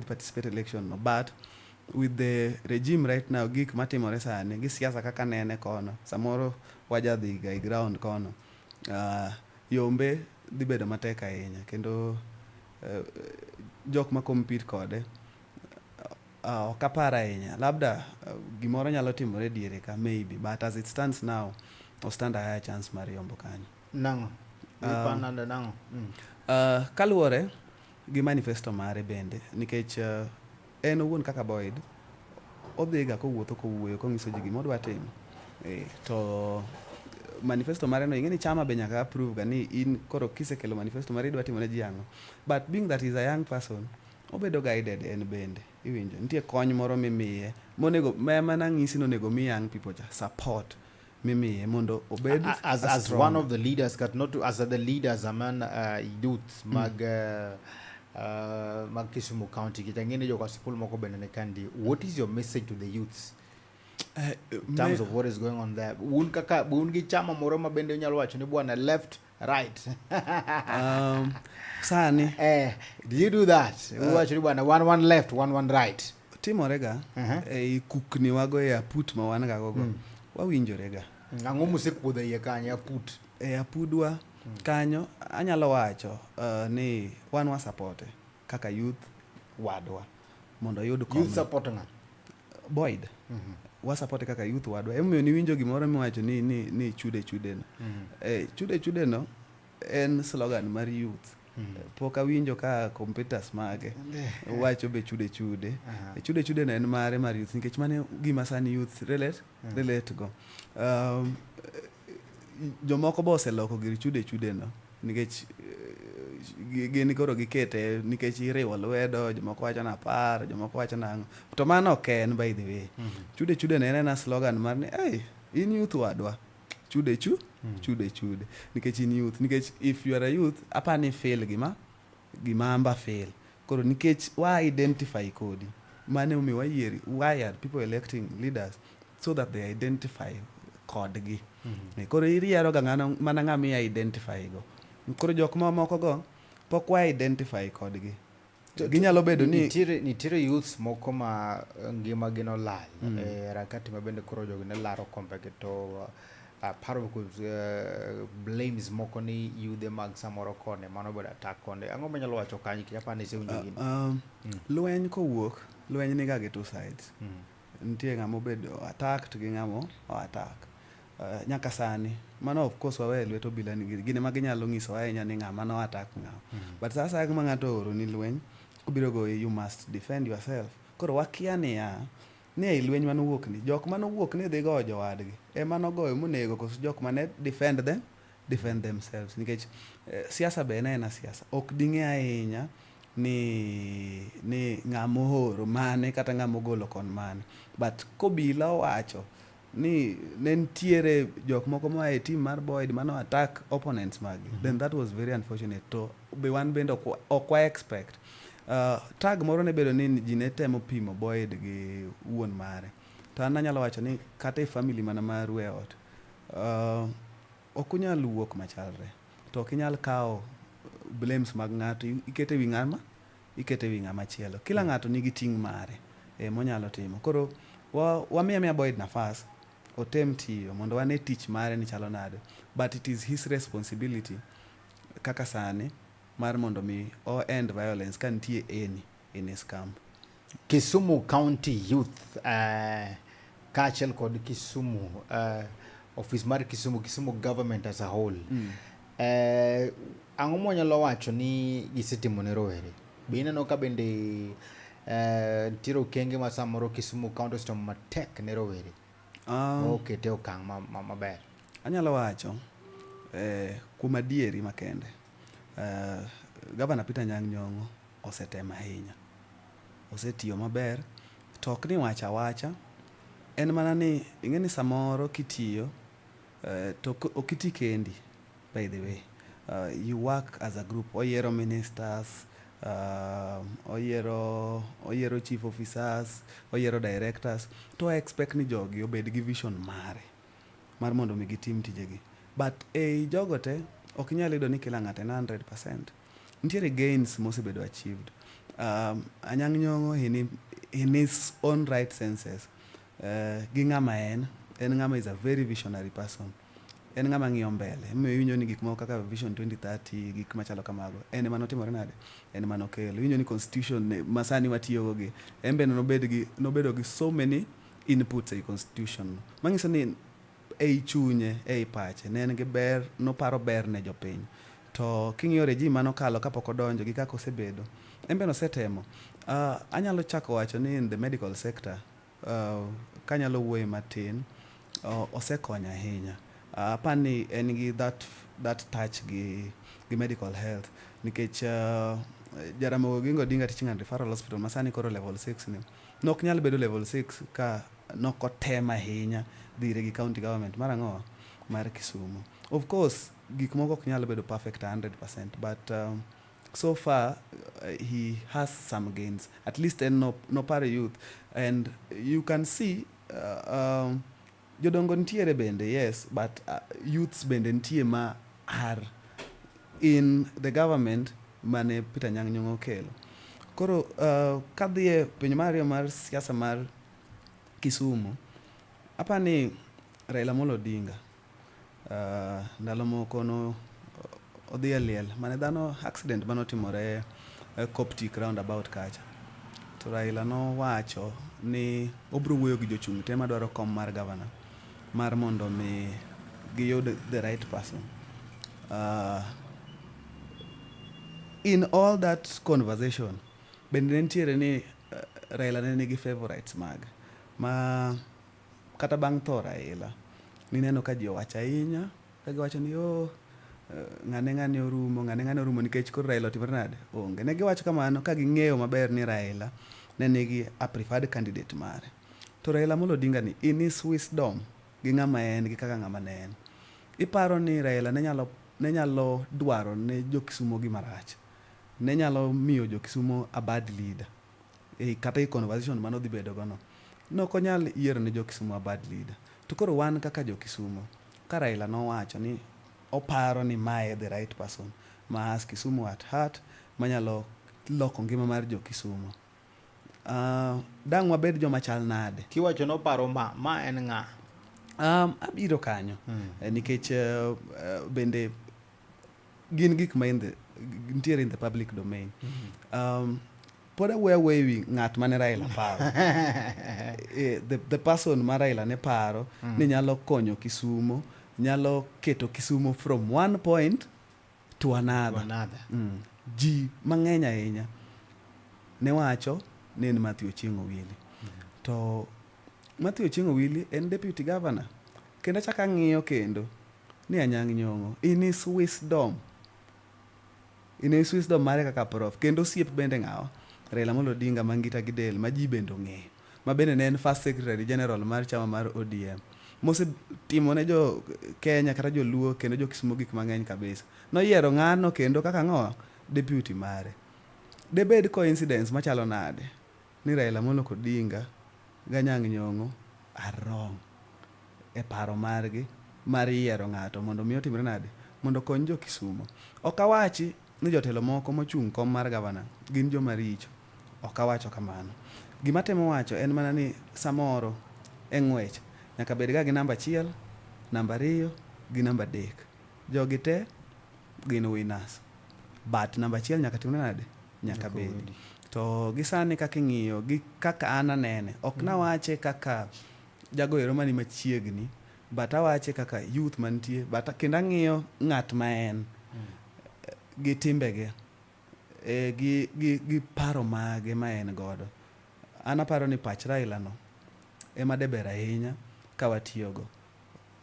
participate election no, but with the regime right now, gik matimore sani gi siasa kaka nene kono, samoro wajadhi ga e ground kono, yombe dhi bedo matek ahinya kendo jok ma compete kode ok apar ahinya. Labda gimoro nyalo timore diere ka maybe, but as it stands now, o stand a higher chance mar yombo kanyo. Nang'o? Ipanade nang'o? Kaluwore gi manifesto mare bende, nikech en owuon kaka Boyd odhiga kowuotho kowuoyo kong'iso ji gima odwa timo to manifesto mare no, ing'e ni chama be nyaka approve ga ni in koro kisekelo manifesto mari idwa timo ne ji ang'o. But being that he's a young person, obedo guided en bende, iwinjo nitie kony moro mimiye monego ma nang'isi nonego mi young people cha support mimiye mondo obed as strong. One of the leaders, but not as the leaders among youth mag mag Kisumu County, nikech ang'e ni jo Kasipul moko bende ni kandi, what is your message to the youths in terms of what is going on there? Un kaka un gi chama moro ma bende unyalo wacho ni bwana left, right? Sani Do you do that? Uwacho ni bwana one one left, one one right? Timore ga ei kukni wago e aput ma wan ga gogo, wawinjore ga. Ang'o musekuodho iye kanyo aput? E apudwa kanyo anyalo wacho ni wan wasapote kaka youth wadwa mondo oyud kom. Youth support ng'a? Boyd. Wasapote kaka youth wadwa. Emomiyo niwinjo gimoro miwacho ni chude chude no. Chude chude no en slogan mar youth. Pok awinjo ka competitors mage wacho be chude chude. Chude chude no en mare mar youth nikech mano gima sani youth relate go. Jomoko be oseloko gir chude chude no nikech gin koro gikete nikech iriwo lwedo, jomoko wacho ni 10, jomoko wacho nang'o, to mano ok en. By the way, chude chude no en ena slogan mar ni hey, in youth wadwa, chude chu chude chude nikech in youth, nikech if you are a youth, apani feel gima amba feel koro nikech wa identify kodi. Mano emomiyo wayieri. Why are people electing leaders? So that they identify kodgi. Koro iriero ga ng'ano mana ng'ama i identify go. Koro jok mamoko go pok wa identify kodgi, ginyalo bedo ni Nitiere youths moko ma ngimagi nolal e harakati ma bende koro jogi ne laro kombegi, to part of blames moko ni yudhe mag samoro kone mano bedo attack konde. Ang'o minyalo wacho kanyo, nikech apani isewinjo gini? Lweny kowuok, lweny niga gi two sides. Nitie ng'ama obedo attacked gi ng'ama o attack. Nyaka sani mano of course wawe e lwet obila ni gin ema ginyalo nyisowa ahinya ni ng'ama no attack ng'ama. But sa asaya ma ng'ato ooro ni lweny obiro goyi, you must defend yourself. Koro wakia niya ni ei lweny manowuok ni jok manowuok ni dhi goyo jowadgi ema nogoyo monego koso jok mane defend themselves, nikech siasa be en aena siasa, ok ding'e ahinya ni ng'ama ooro mane kata ng'ama ogolo kon mane. But kobila owacho ni ne nitiere jok moko moa e team mar Boyd mano attack opponents maggi, then that was very unfortunate. To be wan bende ok wa expect tag moro ne bedo ni ji ne temo pimo Boyd gi wuon mare, to an anyalo wacho ni kata e family mana maru e ot, ok unyal wuok machalre, to ok inyal kawo blames mag ng'ato ikete wi ng'ama, ikete wi ng'ama chielo. Kila ng'ato nigi ting' mare monyalo timo. Koro wamiyo amiya Boyd nafas otem tiyo mondo wane tich mare ni chalo nade, but it is his responsibility kaka sani mar mondo mi o end violence ka nitie any in his camp. Kisumu County Youth kaachiel kod Kisumu office mar Kisumu, Kisumu government as a whole, ang'o mwanyalo wacho ni gisetimo ne rowere? Be ineno ka bende nitiere okenge ma samoro Kisumu County osetimo matek ne rowere okete e okang' maber? Anyalo wacho kuom adieri makende, Governor Peter Anyang' Nyong'o osetemo ahinya, osetiyo maber, to ok ni wacho awacha, en mana ni ing'e ni samoro kitiyo to ok iti kendi. By the way, you work as a group. Oyiero ministers, oyiero chief officers, oyiero directors, to expect ni jogi obed gi vision mare mar mondo mi gitim tijegi. But ei jogo te ok inyal yudo ni kila ng'ato en 100%. Nitiere gains mosebedo achieved. Anyang' Nyong'o in his own right senses gi ng'ama en, en ng'ama is a very visionary person. En ng'ama ng'iyo mbele. Emomiyo iwinjo ni gik moko kaka Vision 2030, gik machalo kamago, en ema notimore nade? En ema nokelo. Iwinjo ni constitution ma sani watiyogo gi, en bende nobed gi, nobedo gi so many inputs ei constitution no. Manyiso ni ei chunye, ei pache, ne en gi ber, noparo ber ne jopiny. To king'iyo regime manokalo kapok odonjo gi kaka osebedo, en bende osetemo. Anyalo chako wacho ni in the medical sector, kanyalo wuoye matin, osekonyo ahinya. Apani en gi that touch gi medical health nikech Jaramogi Oginga Odinga Teaching and Referral Hospital masani koro level 6 ni, nok nyal bedo level 6 ka nokotem ahinya dhire gi county government mar ang'o? Mar Kisumu. Of course, gik moko ok nyal bedo perfect 100%, but so far he has some gains. At least en no, noparo youth and you can see jodongo nitiere bende, yes, but youths bende nitie ma are in the government mane Peter Anyang' Nyong'o okelo. Koro kadhi e penjo mar ariyo mar siasa mar Kisumu, apani Raila Amolo Odinga ndalo moko no odhi e liel mane dhano accident manotimore Coptic roundabout kacha. To Raila nowacho ni obiro wuoyo gi jochung' te madwaro kom mar governor mar mondo mi giyud the right person. In all that conversation, bende ne nitiere ni Raila ne nigi favorites mage ma kata bang' tho Raila nineno ka ji owacho ahinya ka giwacho ni oh, ng'ane ng'ane orumo, ng'ane ng'ane orumo nikech koro Raila otimore nade? Onge. Ne giwacho kamano ka ging'eyo maber ni Raila ne nigi a preferred candidate mare. To Raila Amolo Odinga ni in his wisdom gi ng'ama en gi kaka ng'ama ne en. Iparo ni Raila ne nyalo dwaro ne jo Kisumo gima rach. Ne nyalo miyo jo Kisumo a bad leader. E, kata e conversation mane odhi bedo go no. Nok onyal yiero ne jo Kisumo a bad leader. To koro wan kaka jo Kisumo, ka Raila nowacho ni oparo ni mae the right person ma has Kisumu at heart, manyalo loko ngima mar jo Kisumo. Dang' wabed joma chal nade? Kiwacho noparo ma en ng'a? Abiro kanyo nikech bende gin gik ma nitiere in the public domain. Pod awuoyo awuoya ewi ng'at mane Raila paro. The person ma Raila ne paro ni nyalo konyo Kisumo, nyalo keto Kisumo from one point to another. To another. Ji mang'eny ahinya ne wacho ni en Matthew Ochieng' Owili. To Matthew Ochieng' Owili en deputy governor. Kendo achako ang'iyo kendo ni Anyang' Nyong'o in his wisdom, in his wisdom mare kaka prof kendo osiep bende ng'awa Raila Amolo Odinga ma ngita gi del ma ji bende ong'eyo ma bende ne en first secretary general mar chama mar ODM mosetimo ne jo Kenya kata joluo kendo jo Kisumo gik mang'eny kabisa. Noyiero ng'ano kendo kaka ang'o deputy mare. Debed coincidence machalo nade ni Raila Amolo Odinga gi Anyang' Nyong'o are wrong e paro margi mar yiero ng'ato mondo mi otimre nade mondo okony jo Kisumo. Ok awachi ni jotelo moko mochung' kom mar gavana gin joma richo. Ok awacho kamano. Gima atemo wacho en mana ni samoro e ng'wech nyaka bed ga gi namba achiel, namba ariyo gi namba adek. Jogi te gin winners. But namba achiel nyaka timre nade? Nyaka bedi. To gi sani kaka ing'iyo gi kaka an anene, ok nawache kaka jago ero mani machiegni, but awache kaka youth mantie, but kendo ang'iyo ng'at ma en gi timbege gi paro mage ma en godo. An aparo ni pach Raila no ema de ber ahinya ka watiyogo.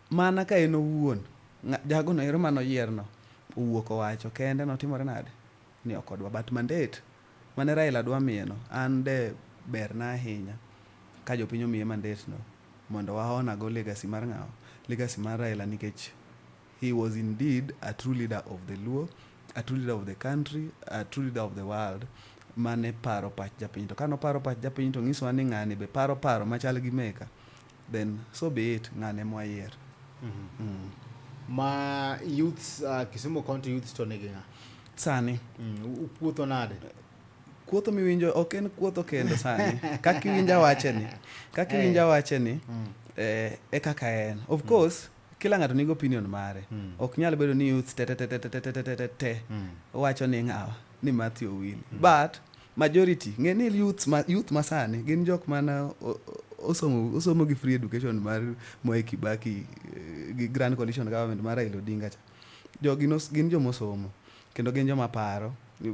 Mana ka en owuon, jagono ero manoyier no owuok owacho kende notimore nade? Ni ok odwa. But mandate mane Raila dwa miye no, an de berna ahinya ka jopiny omiye mandate no mondo wa honor go legacy mar ng'awa? Legacy mar Raila nikech he was indeed a true leader of the Luo, a true leader of the country, a true leader of the world mane paro pach japiny. To kanoparo pach japiny to ng'isowa ni ng'ani be paro paro machal gi meka, then so be it, ng'ane mwayier. Ma youths Kisumu County youths to nigi ng'a? Sani. Ukuotho nade? Kuotho miwinjo ok en kuotho kendo sani. Kaka iwinja wache ni. Kaka iwinja wache ni e kaka en. Of course, kila ng'ato nigi opinion mare. Ok nyal bedo ni youths te te te te te te te te te te wacho ni ng'awa ni Matthew Owili. But majority ng'e ni youths ma, youth masani gin jok mana osomo osomo gi free education mar Mwai Kibaki gi Grand Coalition Government mar Raila Odinga cha. Jogi gin jomosomo kendo gin joma paro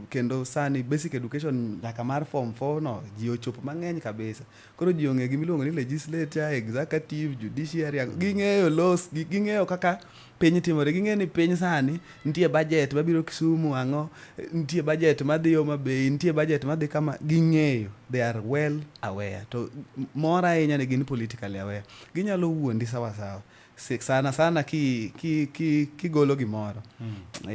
kendo sani basic education nyaka mar form 4 no ji ochopo mang'eny kabisa. Koro ji ong'e gima iluongo ni legislature, executive, judiciary, ging'eyo laws, ging'eyo kaka piny timore, ging'eyo ni piny sani nitie budget mabiro Kisumu ang'o, nitie budget madhi Homa Bay, nitie budget madhi kama, ging'eyo, they are well aware. To mora ahinya ni gin politically aware. Ginyalo wuondi sawa sawa. Sana sana ki ki ki kigolo gimoro.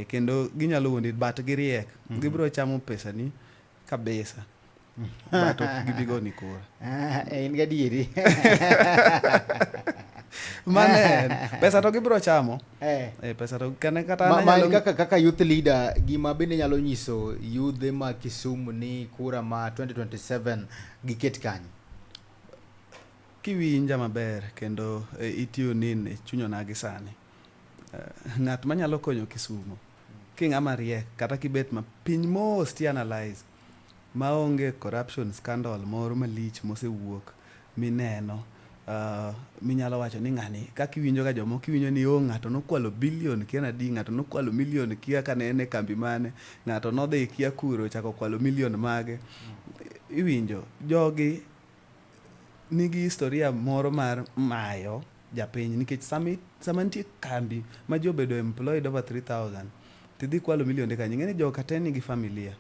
Kendo ginyalo wuondi but giriek. Gibiro chamo pesani kabisa. But ok gibi goni kura. In gadieri. Mano en. Pesa to gibiro chamo. Pesa to kane kata Ma, ma kaka youth leader gima bende nyalo nyiso yudhe ma Kisumu ni kura ma 2027 giket kanyo. Kiwinja maber kendo itune in e chuny onagi sani. Ng'at manyalo konyo Kisumu ki ng'ama riek kata kibet ma piny mos ti analyze maonge corruption scandal moro malich mosewuok mineno minyalo wacho ni ng'ani kaka iwinjo ga jomoko iwinjo ni oh ng'ato nokwalo billion kia nadi ng'ato nokwalo million kia kane en e kambi mane ng'ato nodhi kia kuro ochako kwalo million mage iwinjo jogi nigi historia moro mar mayo japiny nikech sama nitie kambi ma ji obedo employed over 3000 tidhi kwalo milionde kanyo ing'e ni joka te nigi familia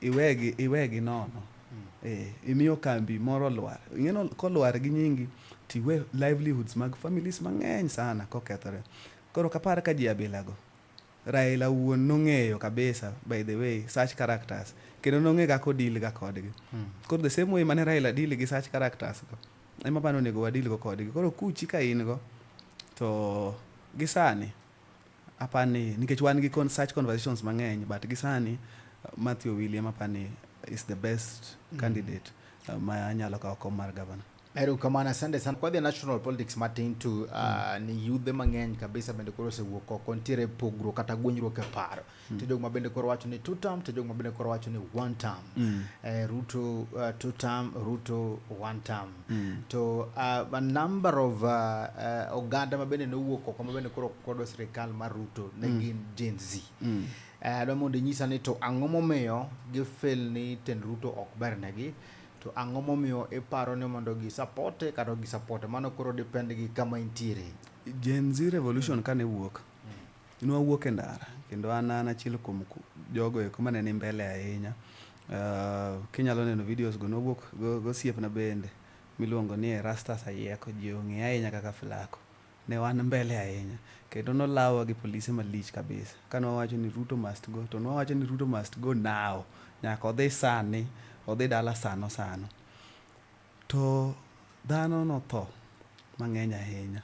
iwegi nono imiyo kambi moro olwar ing'e ni kolwar gi nyingi tiwe livelihoods mag families mang'eny sana kokethore koro ok apar ka ji abilago Raila wuon nong'eyo kabisa by the way such characters kendo nong'e kaka odil ga kodgi koro the same way mane Raila deal gi such characters go ema bana onego wadil go kodgi koro kuchi ka in go to gi sani apani nikech wan gi such conversations mang'eny but gi sani Matthew Owili ema apani is the best candidate ma nyalo kawo kom mar governor. Erokamano, asante sana. Kwadhi e national politics matin to ni yudhe mang'eny kabisa bende koro osewuok oko, nitiere pogruok kata gwenyruok e paro. Nitie jok ma bende koro wacho ni two term, nitie jok ma bende koro wacho ni one term. Ruto two term, Ruto one term. To a number of oganda ma bende nowuok oko ma bende koro kwedo sirikal mar Ruto ne gin Gen Z. Adwa mondo inyisa ni to ang'o momiyo gifeel ni tend Ruto ok bernegi to ang'o momiyo iparo ni mondo gisapote kata ok gisapote mano koro depend gi kama intiere. Gen Z revolution kane wuok nwawuok e ndara kendo an achiel kuom jogo eko mane ni mbele ahinya. Kinyalo neno videos go nwawuok gosiepna bende miluongo ni Erastus Ayieko, ji ong'eye ahinya kaka Flacco. Ne wan mbele ahinya kendo nolawa gi polise malich kabisa. Kane wawacho ni Ruto must go to nwawacho ni Ruto must go now, nyaka odhi sani, odhi dala sano sano. To dhano notho mang'eny ahinya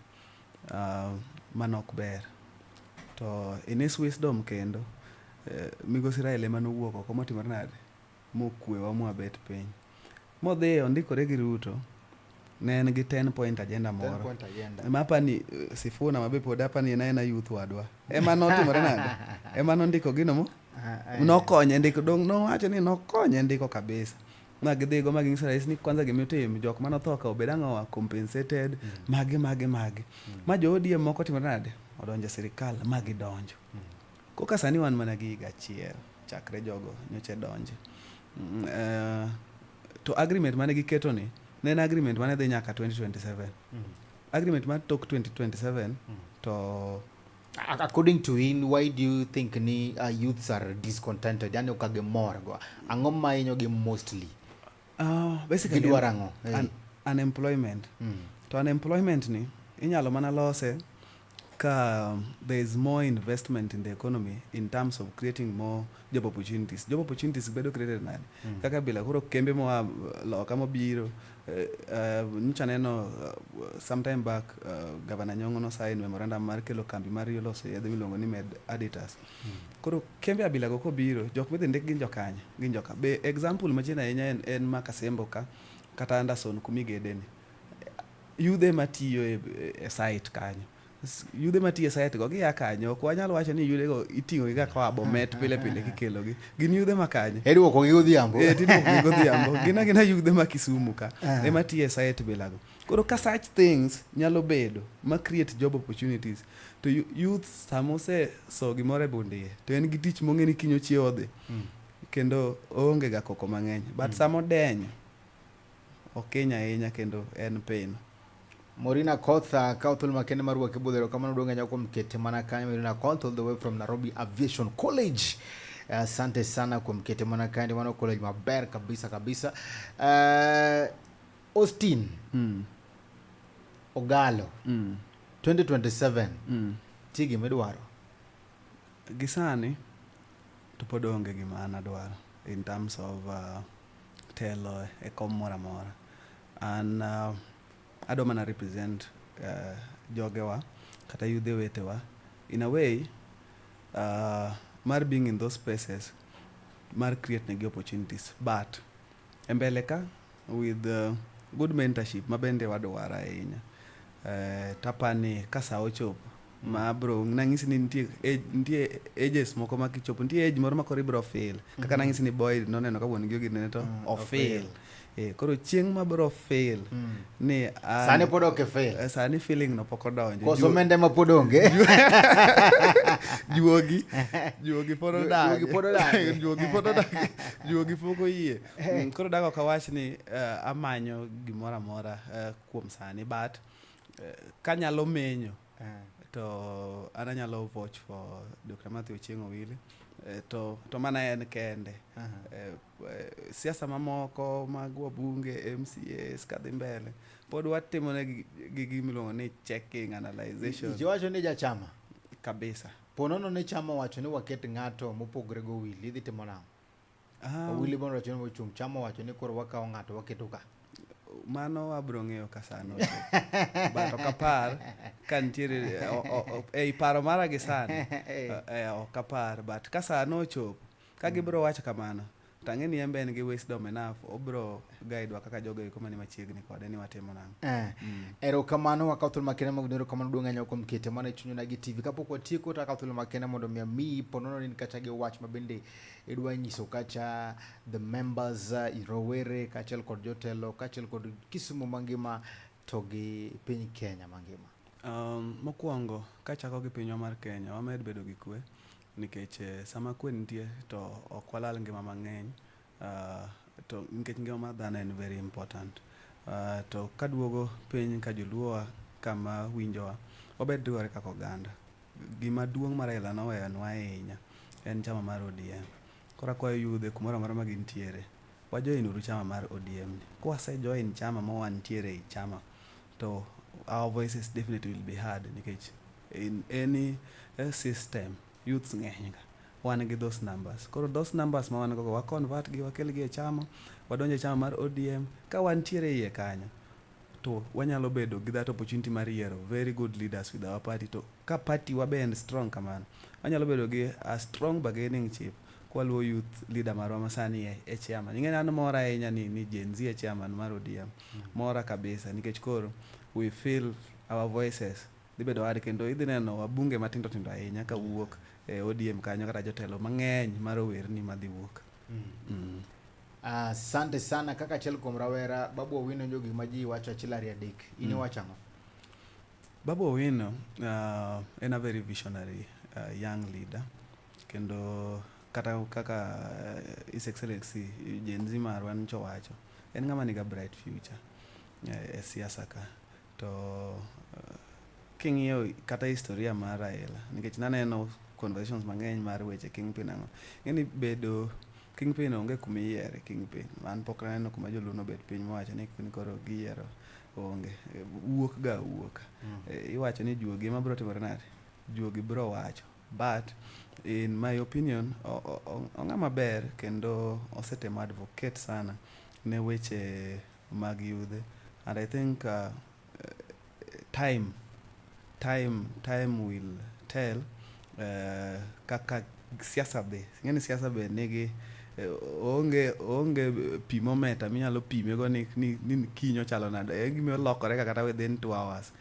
mano ok ber. To in his wisdom kendo, migosi Raila ema nowuok oko motimore nade? Mokwewa mwabet piny. Modhi ondikore gi Ruto, ne en gi 10 point agenda moro. 10 point agenda. Ema apani Sifuna mabe pod apani en aena youth wadwa. Ema notimore nade? Ema nondiko gino mo? Nokonye ndiko, dong nowacho ni nokonye ndiko kabisa. Ma gidhigo ma ginyiso rais ni kwanza gimitim jok manotho ka obed ang'owa compensated magi magi magi. Ma jo ODM moko timore nade? Odonjo e sirikal ma gidonjo. Koka sani wan mana gi higa achiel chakre jogo nyocha donje. To agreement mane giketo ni ne en agreement mane dhi nyaka 2027. Agreement mar tok 2027 to According to him, why do you think ni youths are discontented? Yani ok gimor go. Ang'o ma hinyo gi mostly? Basically Gidwaro ang'o? Unemployment. To unemployment ni inyalo mana lose Ka there is more investment in the economy in terms of creating more job opportunities. Job opportunities bedo created nade? Kaka bila koro kembe moa loka mobiro, nyocha aneno sometime back Governor Nyong'o no sign memorandum mar kelo kambi mar loso yedhe miluongo ni Med Aditas. Koro kembe abila go kobiro, jok midhi ndik gin jokanye? Gin joka. Be example machiegni ahinya en ma Kasembo ka kata Anderson kumigede ni. Yudhe matiyo e site kanyo. Yudhe matiyo e site go gia kanyo. Ok wanyal wacho ni yudhe go iting'o gi kaka koa Bomet pile pile kikelo gi. Gin yudhe ma kanye? Iduoko gi godhiambo. Eh, tiduoko gi godhiambo. Gin agina yudhe ma Kisumu ka. Ema tiyo e site bilago. Koro ka such things nyalo bedo ma create job opportunities to youth sama ose so gimoro e bund iye to en gi tich mong'e ni kiny ochiew odhi. Kendo oonge ga koko mang'eny. But sama odenyo, okiny ahinya kendo en pain. Morina Kotha kawo thuolo makende mar wuok e budho erokamano duong' ahinya kuom kete mana kanyo. Morina Kotha all the way from Nairobi Aviation College. Asante sana kuom kete mana kanyo, mano college maber kabisa kabisa. Austin Ogalo 2027 tie gima idwaro? Gisani to pod onge gima an adwaro in terms of telo e kom moro amora. An adwa mana represent jogewa kata yudhe wetewa in a way mar being in those spaces mar create negi opportunities, but e mbele ka with good mentorship mabende wadwaro ahinya, tapani ka sa ochopo ma abro nang'isi ni nitie age, nitie ages moko ma kichopo nitie age moro ma koro ibro feel kaka nang'isi ni boy noneno ka wuon gi oginene to ofeel. Koro chieng' ma bro feel ni an, Sani pod ok ifeel. Sani feeling no pok odonjo. Koso omenda ema pod onge. Juogi pod odagi. Juogi pod odagi. Juogi pod odagi. Juogi pok oyie. Koro dak ok awach ni amanyo gimoro amora kuom sani, but kanyalo menyo to an anyalo vote for Dr. Matthew Ochieng' Owili, to mana en kende. Siasa mamoko mag wabunge, MCAs kadhi mbele pod watimo ne gi gimiluongo ni checking, analyzation. Iwacho ni jachama kabisa. Po nono ni chama wacho ni waket ng'ato mopogore go Owili, idhi timo nang'o? Owili bondo wacho ni ochung', chama wacho ni koro wakawo ng'ato waketo ka. Mano wabro ng'eyo ka sano ochopo. But ok apar ka nitiere ei paro mara gi sani, ok apar, but ka sano ochopo ka gibro wacho kamano to ang'e ni en be en gi wisdom enough, obro guide wa kaka jogo eko mani machiegni kode ni watimo nang'o. Erokamano, wakawo thuolo makende mag erokamano duong' ahinya kuom kete mana e Chuny Onagi TV. Kapok watieko to akawo thuolo makende mondo mi amiyi ponono ni in kacha gi wach ma bende idwa nyiso kacha the members, rowere kaachiel kod jotelo kaachiel kod Kisumu mangima to gi piny Kenya mangima. Mokwongo kachako gi pinywa mar Kenya, wamed bedo gi kwe nikech sama kwe nitie to ok walal ngima mang'eny, to nikech ngima mar dhano en very important. To kaduogo piny ka joluowa kama winjowa, wabed riwore kaka oganda. Gima duong' ma Raila noweyonwa ahinya en chama mar ODM. Koro akwayo yudhe kumoro amora ma gintiere, wajoin uru chama mar ODM ni. Kwase join chama ma wantiere ei chama, to our voices definitely will be heard nikech in any system youths ng'eny ga. Wan gi those numbers. Koro those numbers ma wan go wa convert gi, wakel gi e chama, wadonjo e chama mar ODM. Ka wantiere iye kanyo, to wanyalo bedo gi that opportunity mar yiero very good leaders with our party. To ka party wa be en strong kamano, wanyalo bedo gi a strong bargaining chip kwaluwo youth leader marwa masani e chairman. Ing'e ni an mor ahinya ni Gen Z e chairman mar ODM. Mora kabisa nikech koro we feel our voices dhi bedo hard, kendo idhi neno wabunge matindo tindo ahinya kawuok e ODM kanyo kata jotelo mang'eny mar owerni madhi wuok. Asante sana kaka achiel kuom rawera Babu Owino winjo gik ma ji wacho achiel ariyo adek. In iwacho ang'o? Babu Owino en a very visionary young leader, kendo kata kaka His Excellency Gen Z marwa nyocha owacho, en ng'ama niga bright future e siasa ka. To king'iyo kata historia mar Raila, nikech naneno conversations mang'eny mar weche kingpin ang'o, ing'e ni bedo kingpin onge kuma iyiere kingpin. An pok naneno kuma joluo nobet piny mowacho ni koro giyiero Onge. Wuok ga wuok. Iwacho ni juogi ema biro timore nade? Juogi biro wacho. But in my opinion, ong'ama ber kendo osetemo advocate sana ne weche mag yudhe. And I think time will tell kaka siasa dhi. Ing'e ni siasa be nigi onge pimometa minyalo pimego ni kiny ochalo nade. En gima olokore ka kata within 2 hours.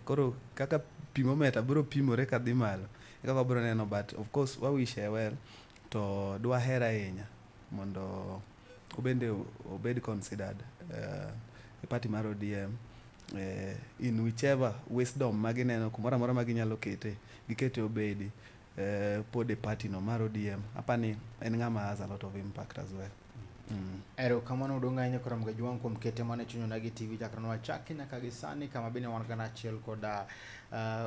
Koro kaka pimometa biro pimore kadhi malo e kaka wabiro neno, but of course wa wish her well to dwaher ahinya mondo obende obed considered e party mar ODM in whichever wisdom magineno kumoro amora ma ginyalo kete gikete obedi pod e party no mar ODM. Apani en ng'ama has a lot of impact as well. Erokamano maduong' ahinya koro Ramogi Ajwang' kuom kete mane chuny Onagi TV chakre nwachaki nyaka gi sani kama bende wan gana achiel koda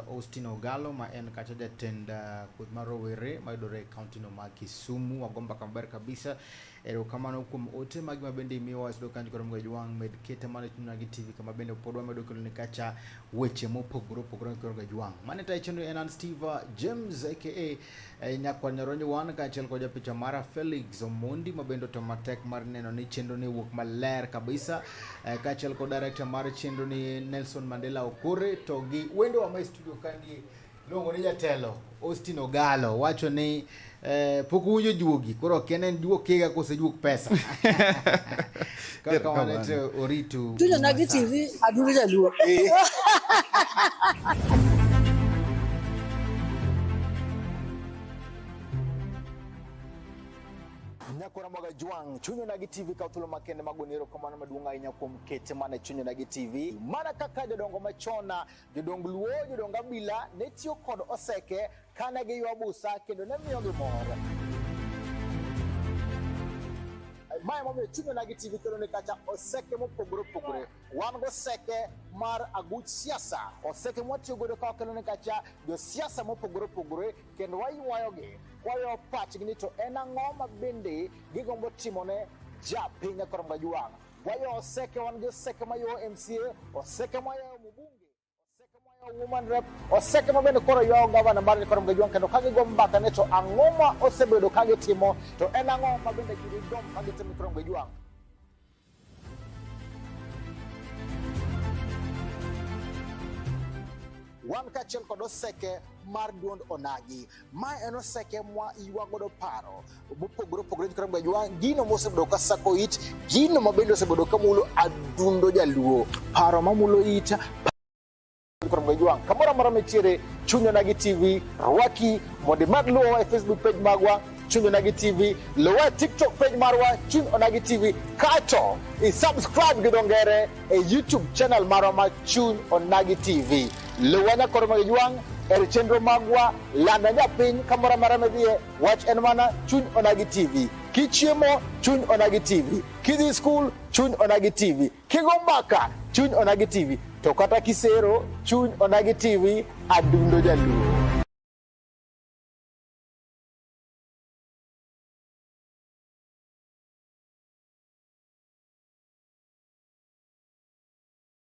Austin Ogalo ma en kacha jatend kweth mar rowere mayudore e kaunti no ma Kisumu. Wago mbaka maber kabisa. Erokamano kuom ote magi ma bende imiyowa e studio kanyo koro Ramogi Ajwang' med kete mane chuny Onagi TV kama bende pod wamedo kelo ni kacha weche mopogore opogore koro Ramogi Ajwang'. Mane tayo chenro en an Steve James aka Nyakwar Nyaronyo wan kaachiel kod japicha mara Felix Omondi ma bende otemo matek mar neno ni chenro ni wuok maler kabisa, kaachiel kod director mar chenro ni Nelson Mandela Okore to gi wendo wa ma e studio kanie iluongo ni jatelo Austin Ogalo wacho ni pok uwinjo juogi koro ok en juok kega kose juok pesa. Kaka wane to oritu Chuny Onagi TV adundo jaluo. Nyakora Mwaga Jwang', Chuny Onagi TV kawo thuolo makende mag goni erokamano maduong' ahinya kuom kete mana Chuny Onagi TV. Mana kaka jodongo machon, jodong Luo, jodong Abila ne tiyo kod oseke kane giywa busa kendo ne miyogi mor. Mae momiyo Chuny Onagi TV kelo ni kacha oseke mopogore opogore. Wan goseke mar aguch siasa, oseke mwatiyo godo ka wakelo ni kacha josiasa mopogore opogore kendo waywayogi kwayo pachgi ni to en ang'o ma bende gigombo timone japiny Nyakwar Jwang'. Wayo oseke, wan gi oseke mayo MCA, oseke mayo mbunge, oseke mayo woman rep, oseke ma bende koro ywayo gavana mar Nyakwar Jwang' kendo ka gigo mbaka ni to ang'o ma osebedo ka gitimo to en ang'o ma bende gigombo ka gitimo Nyakwar Jwang'. Wan kaachiel kod oseke mar duond Onagi. Ma en oseke mwa ywa godo paro mopogore opogore Nyakwar Jwang', gino mosebedo ka sako it, gino ma bende osebedo ka mulo adundo jaluo, paro mamulo it Nyakwar Jwang'. Kamoro amora mitiere, Chuny Onagi TV rwaki mondo imed luwowa e Facebook page magwa Chuny Onagi TV, luwa e TikTok page marwa Chuny Onagi TV, kato i subscribe gi dho ngere e YouTube channel marwa ma Chuny Onagi TV. Luwa Nyakwar Ramogi Jwang' e chenro magwa, landa japiny kamoro amora midhiye, wach en mana Chuny Onagi TV. Kichiemo, Chuny Onagi TV. Kidhi skul, Chuny Onagi TV. Kigo mbaka, Chuny Onagi TV. To kata kisero, Chuny Onagi TV, adundo jaluo.